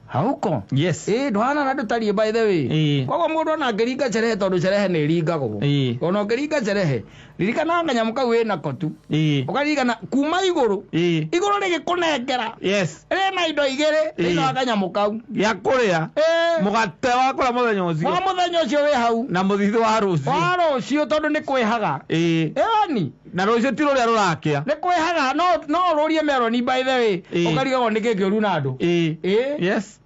[SPEAKER 1] Hauko.
[SPEAKER 2] Yes.
[SPEAKER 1] Ĩĩ, ndũhana na ndũtariĩ by the way.
[SPEAKER 2] Ĩĩ.
[SPEAKER 1] Koguo mũndũ ona angĩringa cerehe tondũ cerehe nĩ ĩringagwo.
[SPEAKER 2] Ĩĩ.
[SPEAKER 1] Ona ũngĩringa cerehe, ririkana kanyamũ kau wĩnako tu.
[SPEAKER 2] Ĩĩ.
[SPEAKER 1] Ũkaririkana kuma igũrũ.
[SPEAKER 2] Ĩĩ.
[SPEAKER 1] Igũrũ rĩgĩkũnengera.
[SPEAKER 2] Yes.
[SPEAKER 1] Rĩna indo igĩrĩ thĩinĩ wa kanyamũ kau.
[SPEAKER 2] Gĩa kũrĩa.
[SPEAKER 1] Ĩĩ.
[SPEAKER 2] Mũgate wa kũrĩa mũthenya ũcio.
[SPEAKER 1] Wa mũthenya ũcio wĩ hau.
[SPEAKER 2] Na mũthithũ wa rũciũ.
[SPEAKER 1] Wa rũciũ tondũ nĩ kwĩhaga.
[SPEAKER 2] Ĩĩ.
[SPEAKER 1] Ĩni.
[SPEAKER 2] Na rũciũ ti rũrĩa rũrakĩa.
[SPEAKER 1] Nĩ kwĩhaga no ũrũrie meroni by the way.
[SPEAKER 2] Ĩĩ.
[SPEAKER 1] Ũkarigagwo nĩ kĩ kĩũru na andũ.
[SPEAKER 2] Ĩĩ.
[SPEAKER 1] Ĩĩ.
[SPEAKER 2] Yes.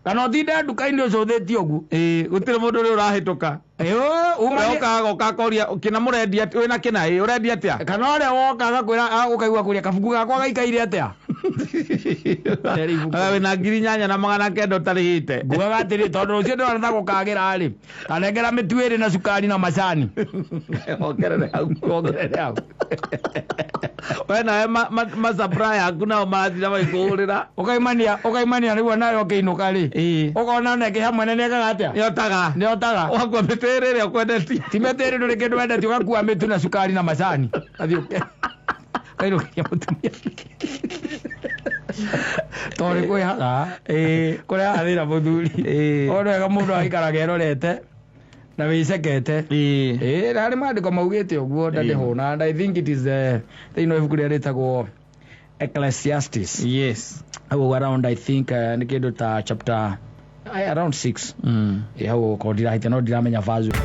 [SPEAKER 1] Kana ũtinde nduka-inĩ ũcũthĩtie ũguo.
[SPEAKER 2] Ĩĩ, gũtirĩ mũndũ ũrĩa ũrahĩtũka.
[SPEAKER 1] Ĩĩ,
[SPEAKER 2] Ũrĩa ũkaga goka akoria kĩna mũrendia wĩna kĩna ĩĩ ũrendia atĩa?
[SPEAKER 1] Kana ũrĩa woka agakwĩra ũkaigua kũrĩa kabuku gakwa gaikaire atĩa?
[SPEAKER 2] Aga wĩna 8,900 ũtarĩhĩte.
[SPEAKER 1] Ngugaga atĩrĩ tondũ rũciũ ndĩrona ta gũkagĩra rĩ, tanengera mĩtu ĩrĩ na cukari na macani.
[SPEAKER 2] Ongerere hau.
[SPEAKER 1] Ongerere hau.
[SPEAKER 2] We nawe ma supplier aku nao maratinda magĩkũhũrĩra.
[SPEAKER 1] Ũkaimania rĩu nawe ũkĩinũka rĩ.
[SPEAKER 2] Ĩĩ.
[SPEAKER 1] Ũkona ona ĩngĩ hamwe na nĩekaga atĩa?
[SPEAKER 2] Nĩotaga.
[SPEAKER 1] Nĩotaga.
[SPEAKER 2] Ũgakua mĩtĩ ĩrĩ ĩrĩa ũkwendetie.
[SPEAKER 1] Ti mĩtĩ ĩrĩ ndũrĩ kĩndũ wendetie ũgakua mĩtu na cukari na macani. Athiĩ ũkainũkĩria mũtumia. Tondũ nĩ kwĩhaga.
[SPEAKER 2] Ĩĩ.
[SPEAKER 1] Kũrehaga thĩna mũthuri.
[SPEAKER 2] Ĩĩ.
[SPEAKER 1] O wega mũndũ aikaraga erorete na wĩcekete.
[SPEAKER 2] Ĩĩ.
[SPEAKER 1] Ĩĩ, na harĩ maandĩko maugĩte ũguo ndandĩhũna and I think it is thĩinĩ wa ibuku rĩrĩa rĩtagwo Ecclesiastes.
[SPEAKER 2] Yes.
[SPEAKER 1] Hau around I think nĩ kĩndũ ta chapter Around 6. Hau okorwo ndirahĩtia, no ndiramenya version.